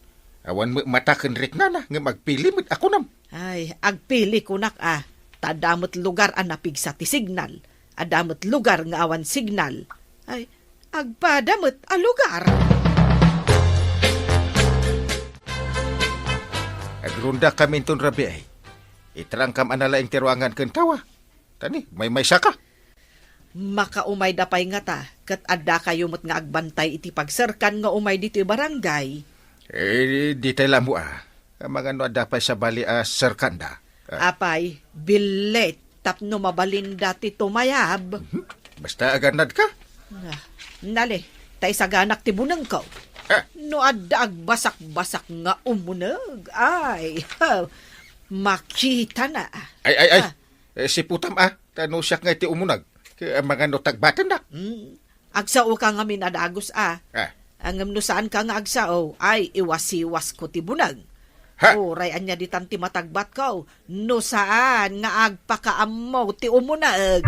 Awan met mata ken riknana ngem agpili met a kunam. Ay, agpili kunak a. Ta adda met lugar a napigsa ti signal. Adda met lugar nga awan signal. Ay, agpada met a lugar. Agrondakaminton rabii. Itrankam a nalaing ti ruangan ken tawa. Tani, maymaysaka. Makaumayda pay ngata, ket addakayo met nga agbantay iti pagserkan nga umay ditoy barangay. Eh, ditay lammo a. Amangan no adda pay sabali a serkanda. Ah. Apay, billit tapno mabalinda ti tumayab. Mhm. Basta agannadka. Ah, nale, ta isaganak ti bunengko. Ah. No adda agbasakbasak nga umuneg, ay, makitana. Ay, ay, ay. Ah. Eh, siputam a, ta no siak nga iti umuneg, ket amangan no tagbatennak. Hmm. Agsaoka ngamin a dagus a. Ah. Ngem no saanka nga agsao, ay, iwasiwasko ti buneg. Ha? Uray ania ditan ti matagbatko, no saan nga agpakaammo ti umuneg.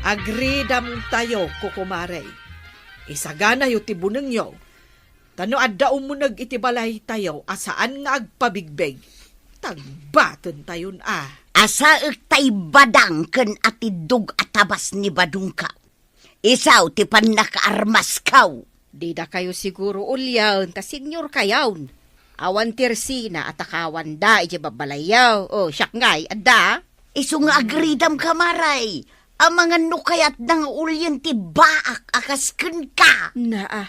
Agridamtayo, kukumare. Isaganayo ti bunengyo. Ta no adda umuneg iti balaytayo a saan nga agpabigbeg, tagbatentayon a. Asaek ta ibadang ken atiddog a tabas ni badongkaw. Isu ti pannakaarmaskaw. Didakayo siguro uliaen ta seniorkayon. Awan ti resina a takawanda iti babbalayyo. O, siak ngay, adda? Isu nga agridam, kumaray. Amangan no kayatna nga ulien ti baak a kas kenka. Naa,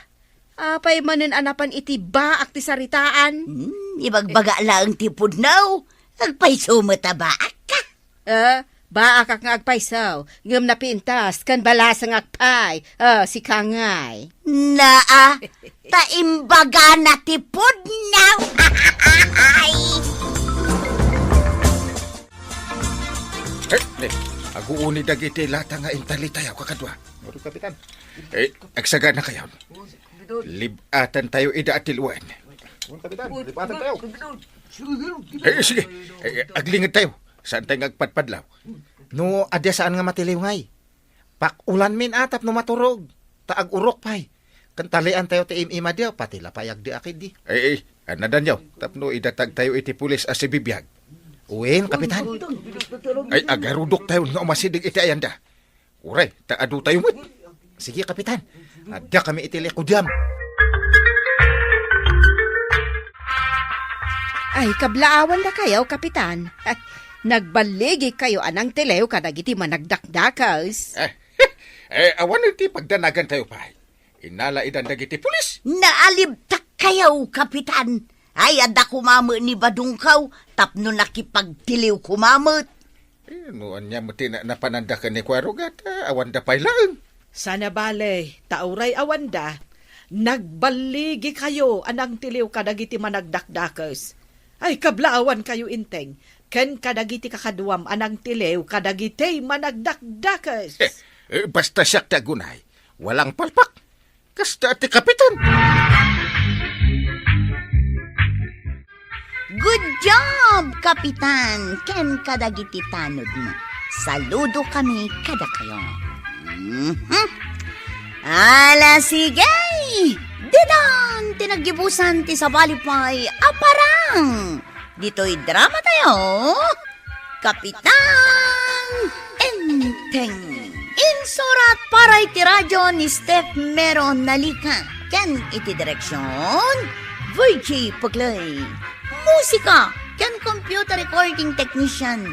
apay manen a napan iti baak ti saritaan? Hmm, ibagbaga laeng ti pudno. Agpayso met a baak ka. Eh, baakak nga agpayso, ngem napintas ken balasangak pay. Eh, sika ngay. Naa, ta imbagana ti pudno. Eh, eh, aguuni dagiti lata nga intalitayo, kakadua. Uri, Kapitan. Eh, agsaganakayon. Lib-atantayo ida a tiluen. Kapitan, lib-atantayo. Eh, sige. Eh, aglingedtayo. Saantayo nga agpadpadlaw. No, adda saan nga matiliw ngay. Pakulanmin a tapno maturog. Ta agurok pay. Ken taliantayo ti im-imadiyo, pati la pay agdiak idi. Eh, eh, annadanyo. Tapno idatagtayo iti pulis a sibibiag. Wen, Kapitan. Ay, agarudoktayo nga umasideg iti ayanda. Uray, ta adutayo met. Sige, Kapitan. Adda kami iti likudiam. Ay, kablaawandakayo, Kapitan. Nagballigikayo a nangtiliw kadagiti managdakdakes. Eh, eh, awan ti pagdanagantayo pay. Innalaidan dagiti pulis. Naalibtakkayo, Kapitan. Ay, adda koma met ni badongkaw tapno nakipagtiliw koma met. Eh, no ania met ti na-, napananda ken ni Kuarog, ta awanda pay laeng. Sana bale, ta uray awanda, nagballigikayo a nangtiliw kadagiti managdakdakes. Ay, kablaawankayo, Enteng, ken kadagiti kakaduam a nangtiliw kadagiti managdakdakes. Eh, eh, basta siak ti agunay, walang palpak. Kasta ti Kapitan. Good job, Kapitan, ken kadagiti tanodmo. Saludo kami kadakayo. Mhm. Ala, sige! Ditan ti naggibusan ti sabali pay a parang ditoy drama tayo. Kapitan Enteng. Insurat para iti radyo ni Steph Mero Nalica ken iti direksion, Virgie Puclay. Musika ken computer recording technician,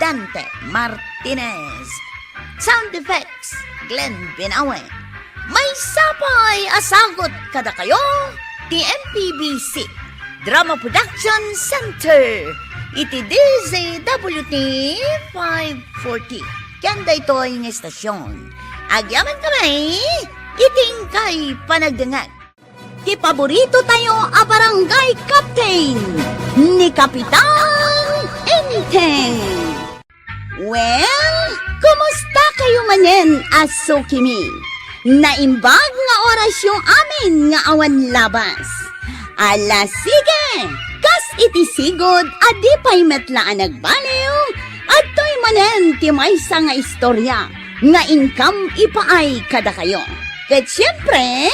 Dante Martinez. Sound effects, Glenn Binawe. Maysa pay a sagut kadakayo ti M P B C Drama Production Center iti D Z W T five forty. Ken daytoy nga estasion, agyamankami iti inkay panagdengngeg. Ti paborito tayo a barangay captain, ni Kapitan Teng! Well, kumusta kayo manen a sukimi? Naimbag nga orasyo amin nga awan labas. Ala, sige! Kas iti sigud a di pay met la a nagbaliw, adtoy manen ti maysa nga istorya nga inkam ipaay kadakayo. Ket siempre,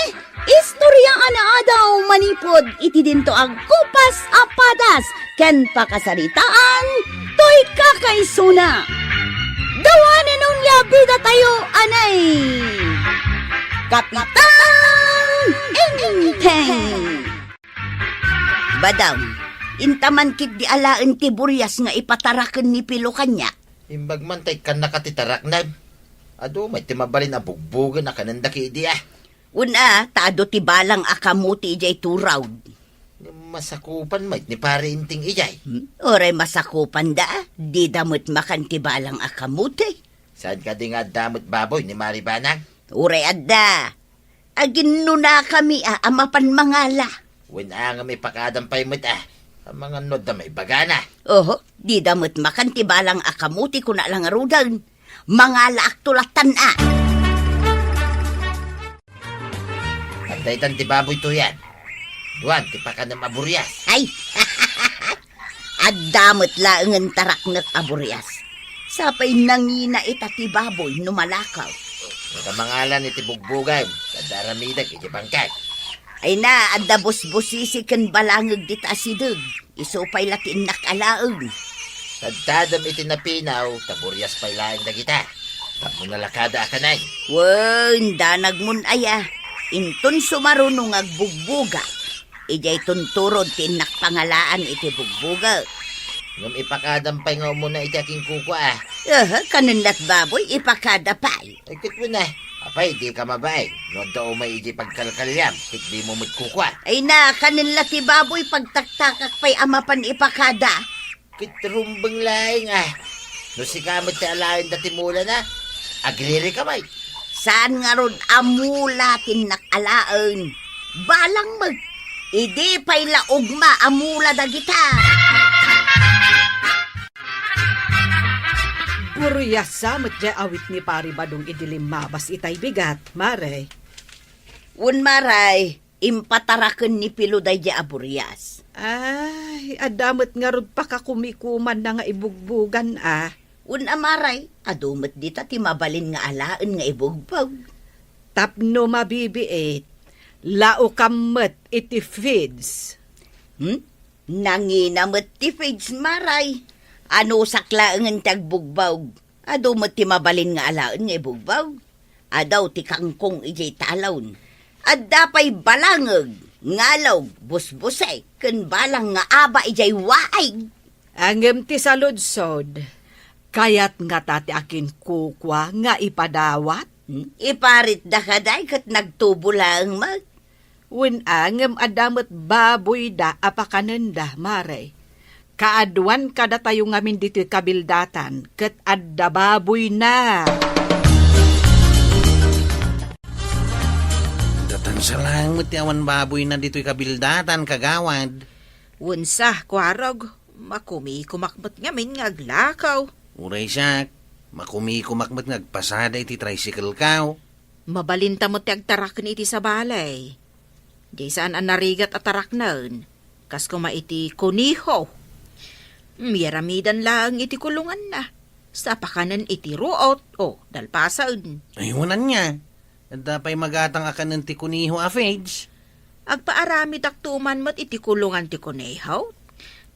istorya a naadaw manipud iti dinto agkupas a padas ken pakasaritaan toy kakaisuna. Dawanen onia bidatayo, anay! Kapitan Enteng! Badam, intaman ketdi alaen ti burias nga ipataraken ni Pilo kaniak. Imbag man ta ikkannaka ti tarakna. Adu met ti mabalin a bugbogen a kanenda ketdi a. Wen a, ta adu ti balang a kamote idiay turaw. Masakupan met ni Pare Enteng idiay. Hmm? Uray masakupanda, dida met makan ti balang a kamote. Saan kadi nga adda met baboy ni Mari Banang? Uray adda. Aginnunakami a, a mapan mangala. Wen a ngem ipakadam pay met a. Amangan no adda maibagana. Oho, dida met makan ti balang a kamote kuna la ngaruden. Mangalaakto lattan a. Adda itan ti baboy toyen. Duan ti pakanem a burias. Ay! Adda met laengen taraknek a burias. Sapay nangina ita ti baboy no malakaw. Ita mangalan iti bugbogan, adda aramidek iti bangkag. Ay na, adda busbusisi ken balangeg dita asideg. Isu pay la ti innak alaen. Tadtadem iti napinaw, ta burias pay laeng dagita. Tapno nalakada a kanen. Wen, danagmon aya. Inton sumaruno nga agbugboga. Idiay tunturod ti innak pangalaan iti bugboga. Ngem ipakadam pay nga umuna iti akinkukua, a. Aha, kanen lat baboy, ipakada pay. Ay, ket wen a. Apay, dika mabain. No adda umay iti pagkalkaliam, ket dimo met kukua. Ay na, kanen la ti baboy, pagtaktakak pay a mapan ipakada. Ket rumbeng laeng a. No sika met ti alaen dati mulana, agririka met. Saan ngarud a mula ti innak alaen? Balang met. Idi pay la ugma a mula dagita. Burias sa met diay awit ni Pari Badong idi limmabas itay bigat, Mare. Wen, Maray, impataraken ni Pilo daydiay a burias. Ay, adda met ngarud pakakumikumanna nga ibugbogan a. Wen a, Maray, adu met dita ti mabalin nga alaen nga ibugbog. Tapno mabibiit, laukam met iti feeds. Hmm? Nangina met ti feeds, Maray. Anusak laengen ti agbugbog. Adu met ti mabalin nga alaen nga ibugbog. Adu ti kangkong idiay talon. Adda pay balangeg, ngalog, busbusek, ken balang nga aba idiay waig. Ngem ti saludsod, kayat ngata ti akinkukua nga ipadawat? Hmm? Iparitda kadi ket nagtubo laeng met. Wen a, ngem adda met baboyda a pakanenda, Mare. Kaaduan kadatayo ngamin ditoy kabildatan, ket adda baboyna. Datan sa laeng met ti awan baboyna ditoy kabildatan, kagawad. Wen sa, Kuarog, makumikumak met ngamin nga aglakaw. Uray siak, makumikumak met nga agpasada iti tricycle-kaw. Mabalinta met ti agtaraken iti sabali. Diay saan a narigat a taraknen, kas koma iti koneho. Iyaramidan laeng iti kulonganna, sa pakanen iti ruot o dalpasen. Ay, wen ania. Adda pay magatang a kanen ti koneho a feeds? Agpaaramidakto man met iti kulongan ti koneho.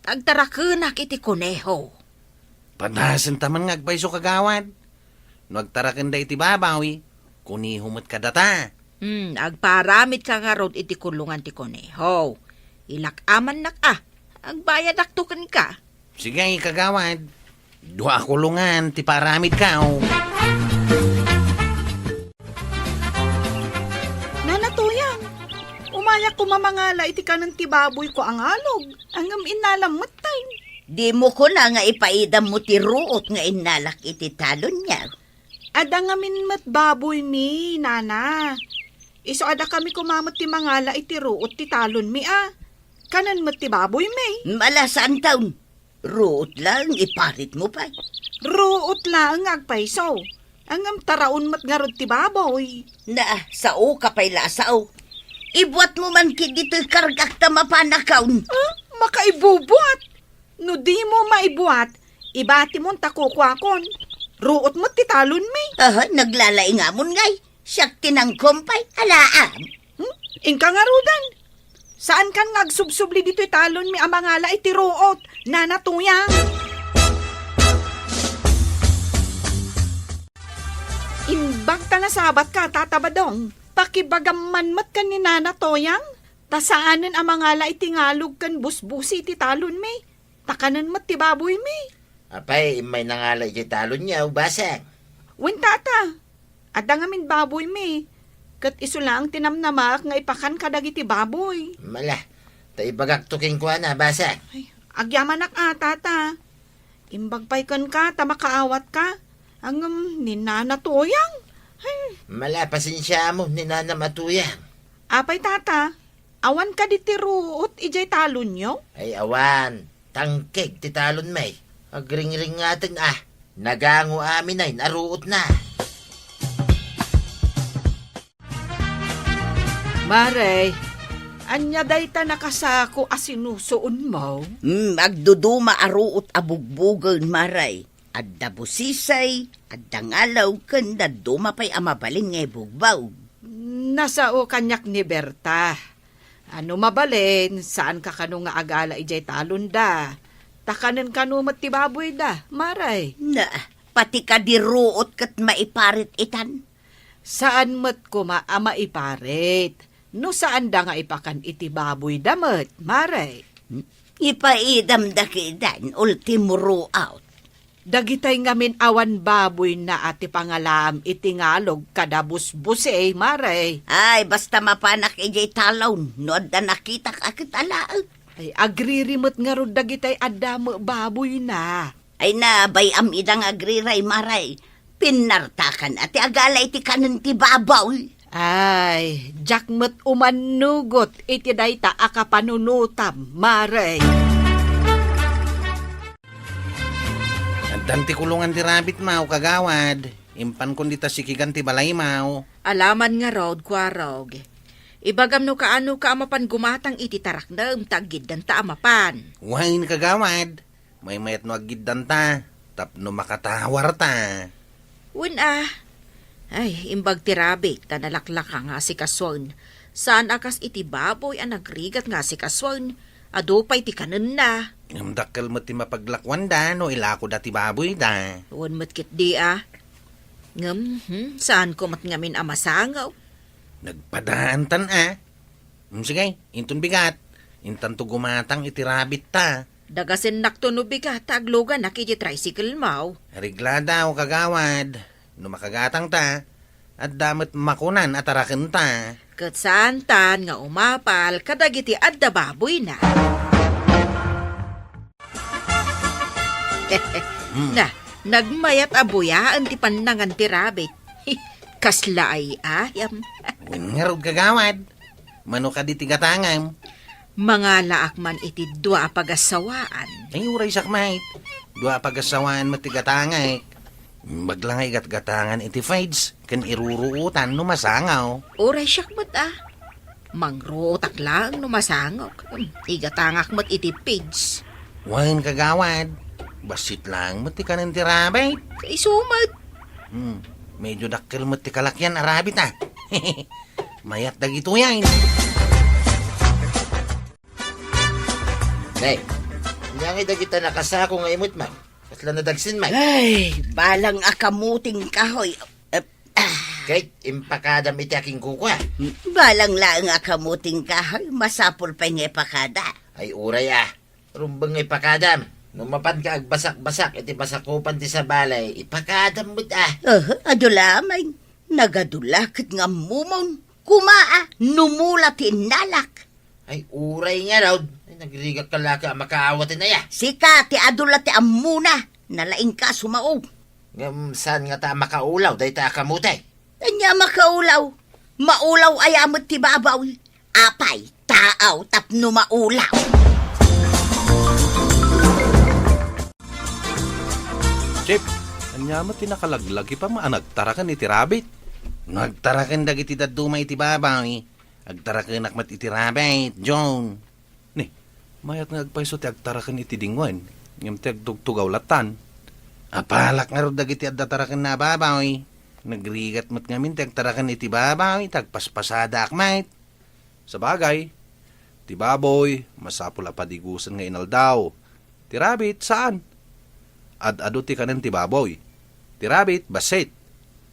Agtarakenak iti koneho. Padasenta man nga agpayso, kagawad. No agtarakenda iti baboy, koneho met kadata. Hmm, agpaaramidka ngarud iti kulongan ti koneho. Ilak-amannak a, agbayadakto kenka. Sige, kagawad. Dua a kulongan ti paaramidkaw. Nana Tuyang, umayak koma mangala iti kanen ti baboyko a ngalog, ngem innalam metten. Dimo kuna nga ipaidammo ti ruot nga innalak iti talonyo. Adda ngamin met baboymi, Nana. Isu a dakami koma met ti mangala iti ruot ti talonmi a. Kanen met ti baboymi. Mala, saanton. Ruot laeng iparitmo pay. Ruot laeng nga agpayso. Ngem taraon met ngarud ti baboy. Na, sao ka pay la a sao. Ibuatmo man ketdi toy kargak ta mapanakon. Ah, makaibubuat? No dimo maibuat, ibatimon ta kukuakon. Ruot met ti talonmi. Aha, naglalaingamon ngay. Siak ti nangkumpay, alaam. Hmm? Inka ngaruden. Saankan nga agsubsubli ditoy talonmi a mangala iti ruot, Nana Tuyang. Imbag ta nasabatka, Tata Badong. Pakibagam man met ken ni Nana Tuyang, ta saanen a mangala iti ngalog ken busbusi iti talonmi. Ta kanen met ti baboymi. Apay, immay nangala iti talonyo, Basang? Wen, Tata. Adda ngamin baboymi. Ket isu laeng ti namnamaak nga ipakan kadagiti baboy. Mala, ta ibagakto kenkuana, Basang. Ay, agyamanak a, Tata. Imbag pay kenka ta makaawatka. Ngem ni Nana Tuyang. Ay. Mala, pasensiaam ni Nana Matuyang. Apay, Tata? Awan kadi ti ruot idiay talonyo? Ay, awan. Tangkeg ti talonmi. Agringringaten a. Nagango amin a ruotna. Mare, ania dayta nakasako a sinusuonmo? Hmm, agduduma a ruot a bugbogen, Mare. Adda busisi, adda ngalog, ken dadduma pay a mabalin nga ibugbog. Nasao kaniak ni Berta. A no mabalin, saanka kano nga agala idiay talonda. Ta kanen kano met ti baboyda, Mare. Na, pati kadi ruot ket maiparit itan. Saan met koma a maiparit. No saanda nga ipakan iti baboyda met, Mare. Ipaidamda kedan, ultimo ruot. Dagitay ngamin awan baboyna a ti pangalaam iti ngalog kada busbusi, Mare. Ay, basta mapanak idiay talon, no adda nakitak a ket alaek. Ay, agriri met ngarud dagitay adda met baboyna. Ay, nabay-am ida nga agriray, Mare. Pinnartakan a ti agala iti kanen ti baboy. Ay, diak met umannugot iti dayta a kapanunotam, Mare. Addan ti kulongan ti rabbit, maw, kagawad. Impankon dita sikigan ti balay, maw. Alaman ngarud, Kuarog. Ibagam no kaano ka a mapan gumatang iti taraknem ta aggiddanta a mapan. Wen, kagawad. Maymayat no aggiddanta, tapno makatawarta. Wen a. Ay, imbag ti rabbit ta nalaklaka nga asikasuen. Saan a kas iti baboy a nagrigat nga asikasuen, adu pay ti kanenna. Ngem dakkel met ti mapaglakuanda no ilakoda ti baboyda. Wen met ketdi a. Ngem, hmm, saanko met ngamin a masangaw. Nagpadaantan a. Hmm, sige, inton bigat. Intanto gumatang iti rabbit ta. Dagasennakto no bigat ta agluganak iti tricycle, maw. Reglada o kagawad. No makagatang ta, adda met makunan a taraken ta. Ket saantan nga umapal kadagiti adda baboyna. Hmm. Na, nagmayat a buyaen ti pannangan ti rabbit. Kasla ay ayam. Wen ngarud, kagawad. Mano kadi ti gatangam? Mangalaak man iti dua a pagassawaan. Ay, uray sakmait. Dua a pagassawaan met ti gatangek. Imbag la nga igatgatangan iti fridge, ken iruruotan no masangaw. Uray siak met a. Mangruotak laeng no masangaw. Hmm, igatangak met iti fridge. Wen, kagawad. Bassit laeng met ti kanen ti rabbit. Isu met. Hmm, medyo dakkel met ti kalakian a rabbit, a. Mayat dagitoy, ay. Nay, ania ngay dagita nakasako nga imutmaw? Kasla nadagsen, may? Ay, balang a kamuting kahoy. Eh, ah. Kay, impakadam iti akinkukua. Balang laeng a kamuting kahoy, masapul pay nga ipakada. Ay, uray, a. Rumbeng nga ipakadam. No mapanka agbasak-basak iti basakupan ti sabali, ipakadam met, a. Aha, adu la, may. Nagadu la ket nga ammomon. Kuma, a, numula ti innalak. Ay, uray ngarud. Ay, nagrigak ka la ket a makaawat, inaya. Sika, ti adu la ti ammona. Nalaingka a sumao. Ngem saan ngata a makaulaw dayta a kamote? Ania a makaulaw? Maulaw aya met ti babaw. Apay, taaw tapno maulaw. Ania met ti nakalaglagipa a nagtaraken iti rabbit? No agtaraken dagiti dadduma iti baboy, agtarakenak met iti rabbit, John. Ni, mayat nga agpayso ti agtaraken iti dingwen, ngem ti agtugtugaw lattan. Apalak ngarud dagiti adda tarakenna a baboy. Nagrigat met ngamin ti agtaraken iti baboy, ta agpaspasadaak met. Sabagay, ti baboy, masapul a padigusen nga inaldaw. Ti rabbit, saan. Ad-adu ti kanen ti baboy. Ti rabbit, bassit.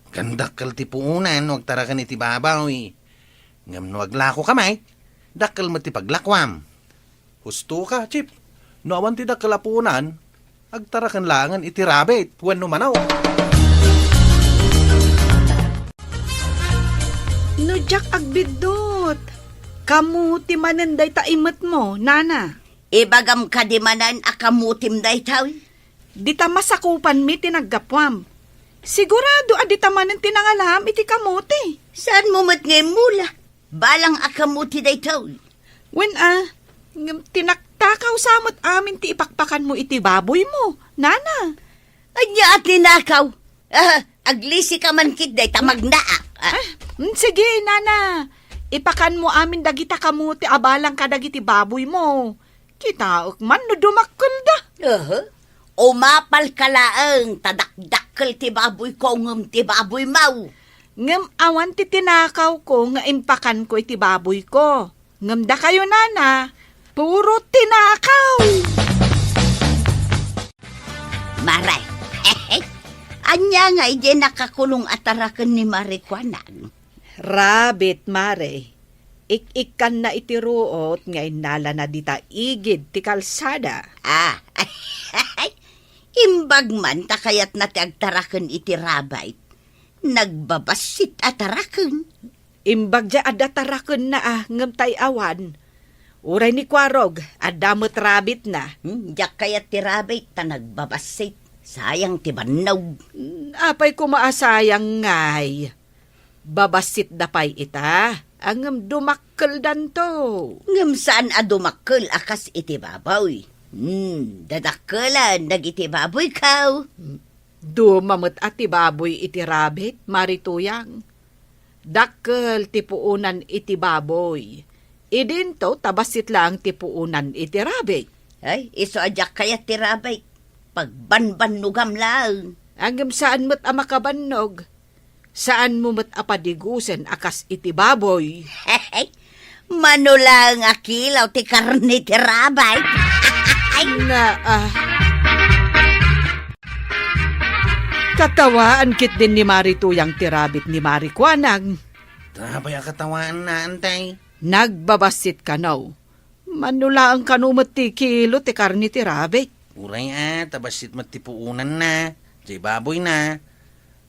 Ken dakkel ti puonan no agtaraken iti baboy. Ngem no aglakoka met, dakkel met ti paglakuam. Husto ka, Chip. No awan ti dakkel a puonan, agtaraken laengen iti rabbit wenno manok. No diak agbiddut, kamuti manen dayta imetmo, nana. Ibagam kadi manen a kamutim daytoy? Dita masakupanmi ti naggapuam. Sigurado a dita manen ti nangalam iti kamuti. Saanmo met nga immula? Balang a kamuti daytoy. Wen a, ngem tinaktakaw sa met amin ti ipakpakanmo iti baboymo, nana. Ania a tinakaw? Ah, aglisika man ketdi ta magnaak. Ah. Ah, mm, sige, nana. Ipakanmo amin dagita kamuti a balang kadagiti baboymo. Kitaek man no dumakkelda. Aha. Umapalka laeng ta dakdakkel ti baboyko ngem ti baboymo. Ngem awan ti tinakawko nga impakanko iti baboyko. Ngem dakayo, nana, puro tinakaw. Mare, ania nga idiay nakakulong a taraken ni Mare Kuanang? Rabbit, Mare. Ik-ikkanna iti ruot nga innalana dita igid ti kalsada. Ah, imbag man ta kayatna ti agtaraken iti rabbit. Nagbabassit a taraken. Imbag diay adda tarakenna a, ngem tay awan. Uray ni Kuarog, adda met rabbitna. Hmm, diak kayat ti rabbit ta nagbabassit. Sayang ti bannog. Hmm, apay koma a sayang ngay? Babassitda pay ita, ngem dumakkeldanto. Ngem saan a dumakkel a kas iti baboy. Hmm, dadakkelen dagiti baboyko. Duma met a ti baboy iti rabbit, Mare Tuyang. Dakkel ti puonan iti baboy. Idinto ta bassit laeng ti puonan iti rabbit. Ay, isu a diak kayat ti rabbit. Pagbanbannogam laeng. Ngem saan met a makabannog. Saanmo met a padigusen a kas iti baboy. Mano laeng a kilaw ti karne ti rabbit. Ay, na, ah. Katawaan ketdin ni Mare Tuyang ti rabbit ni Mare Kuanang. Apay a katawaanna, antay? Nagbabassit kano. Mano laeng kano met ti kilo ti karne ti rabbit? Uray a, ta bassit met ti puonanna, diay baboyna.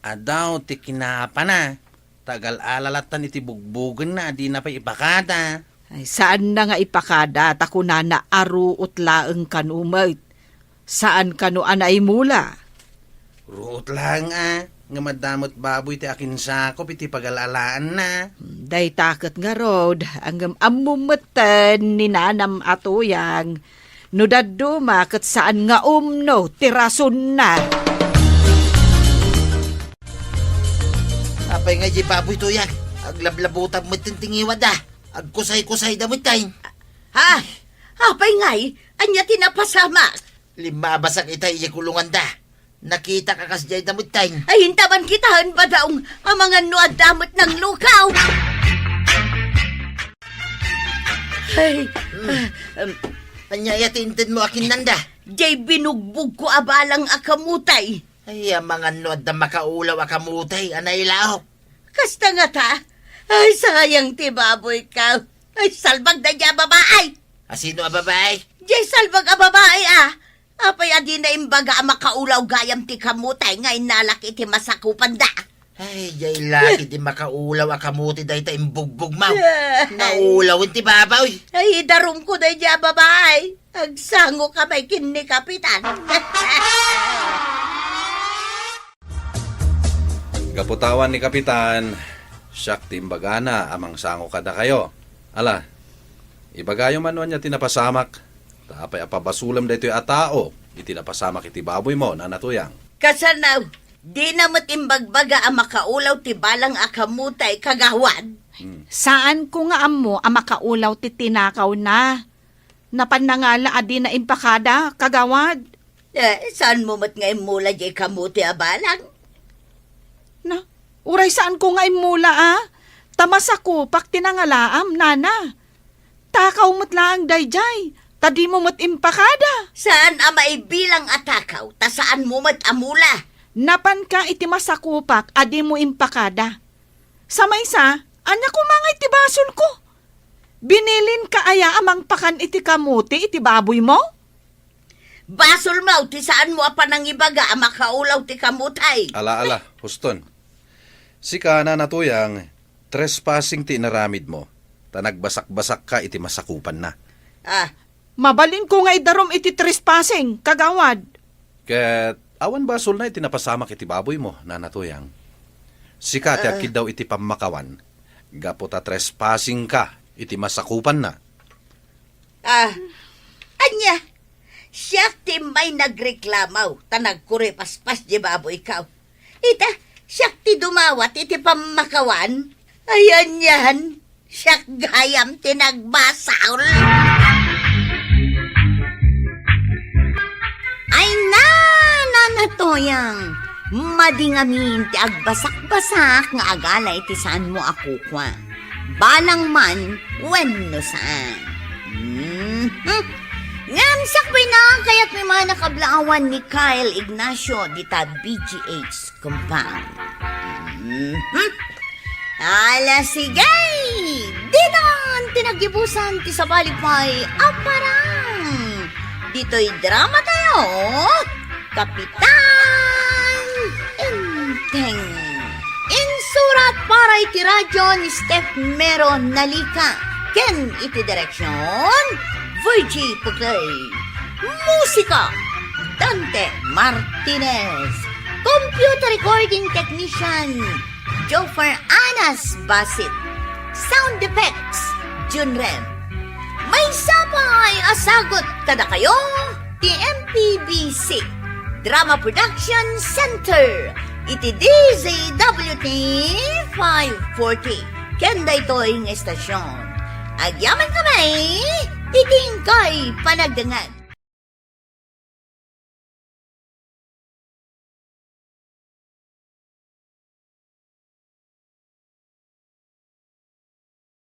Adaw ti kinapana, ta agal-ala lattan iti bugbogenna a dina pay ipakada. Ay, saanna nga ipakada, ta kunana a ruot laeng kano met. Saan kano a naimula? Ruot laeng a, ngem adda met baboy ti akinsakop iti pagal-alaanna. Dayta ket ngarud, ngem ammom metten ni nanam a Tuyang, no dadduma ket saan nga umno ti rasonna. Apay nga diay baboy, Tuyang? Aglablabutab metten ti ngiwatda. Agkusay-kusayda metten. Ha? Apay ngay? Ania ti napasamak? Limmabasak ita idiay kulonganda. Nakitak a kasdiay da metten. Ay, intaman kitaen, badaong, amangan no adda met nanglukaw. Ay, hmm. Ah, um, ania aya ti intedmo a kinnanda? Diay binugbogko a balang a kamutay. Ay, amangan no adda makaulaw a kamutay a nailaok. Kasta ngata? Ay, sayang ti baboyko. Ay, salbag daydiay a babae. A sino a babae? Diay salbag a babae, a. Apay a dina imbaga a makaulaw gayam ti kamutay nga innalak iti masakupanda? Ay, diay laki ti makaulaw a kamuti dayta imbugbogmo. Ay. Naulawen ti baboy. Ay, idarumko daydiay a babae. Agsangoka pay ken ni Kapitan. Gapu ta awan ni Kapitan, siak ti imbagana a mangsango kadakayo. Ala, ibagayo man no ania ti napasamak, ta apay a pabasolem daytoy a tao iti napasamak iti baboymo, Nana Tuyang? Kasano, dina met imbagbaga a makaulaw ti balang a kamote, kagawad? Saanko nga ammo a makaulaw ti tinakawna. Napan nangala a dina impakada, kagawad. Eh, saanmo met nga immula diay kamote a balang? Na, uray saanko nga immula, a? Ta masakupak ti nangalaam, nana. Takaw met laeng daydiay, ta dimo met impakada. Saan a maibilang a takaw, ta saanmo met a mula. Napanka iti masakupak a dimo impakada. Sa maysa, ania koma ngay ti basolko? Binilinka aya a mangpakan iti kamote iti baboymo? Basolmo ti saanmo a panangibaga a makaulaw ti kamote. Ala, ala, huston. Sika, Nana Tuyang, trespassing ti inaramidmo, ta nagbasakbasakka iti masakupanna. Ah. Mabalinko nga idarum iti trespassing, kagawad. Ket awan basolna iti napasamak iti baboymo, Nana Tuyang. Sika ti Ah. agkiddaw iti pammakawan, gapu ta trespassingka iti masakupanna. Ah, ania? Siak ti immay nagreklamo ta nagkuripaspas di baboyko. Ita, siak ti dumawat iti pammakawan. Ay, anian, siak gayam ti nagbasol. Ay, Nana Tuyang, madi ngamin ti agbasakbasak nga agala iti saanmo a kukua. Balang man wenno saan. Mhm. Ngem sakbay na, kayatmi man a kablaawan ni Kyle Ignacio dita B G H compound. Mhm. Ala, sige! Ditan ti naggibusan ti sabali pay a parang. Ditoy drama tayo, Kapitan Enteng. Insurat para iti radyo ni Steph Mero Nalica ken iti direksyon, Virgie Puclay. Musika, Dante Martinez. Computer recording technician, Joffer Anas Basit. Sound effects, Junrem. Maysa pay a sagut kadakayo ti M P B C Drama Production Center iti D Z W T five forty. Ken daytoy nga istasyon, agyaman kami iti inkay panagdengngeg.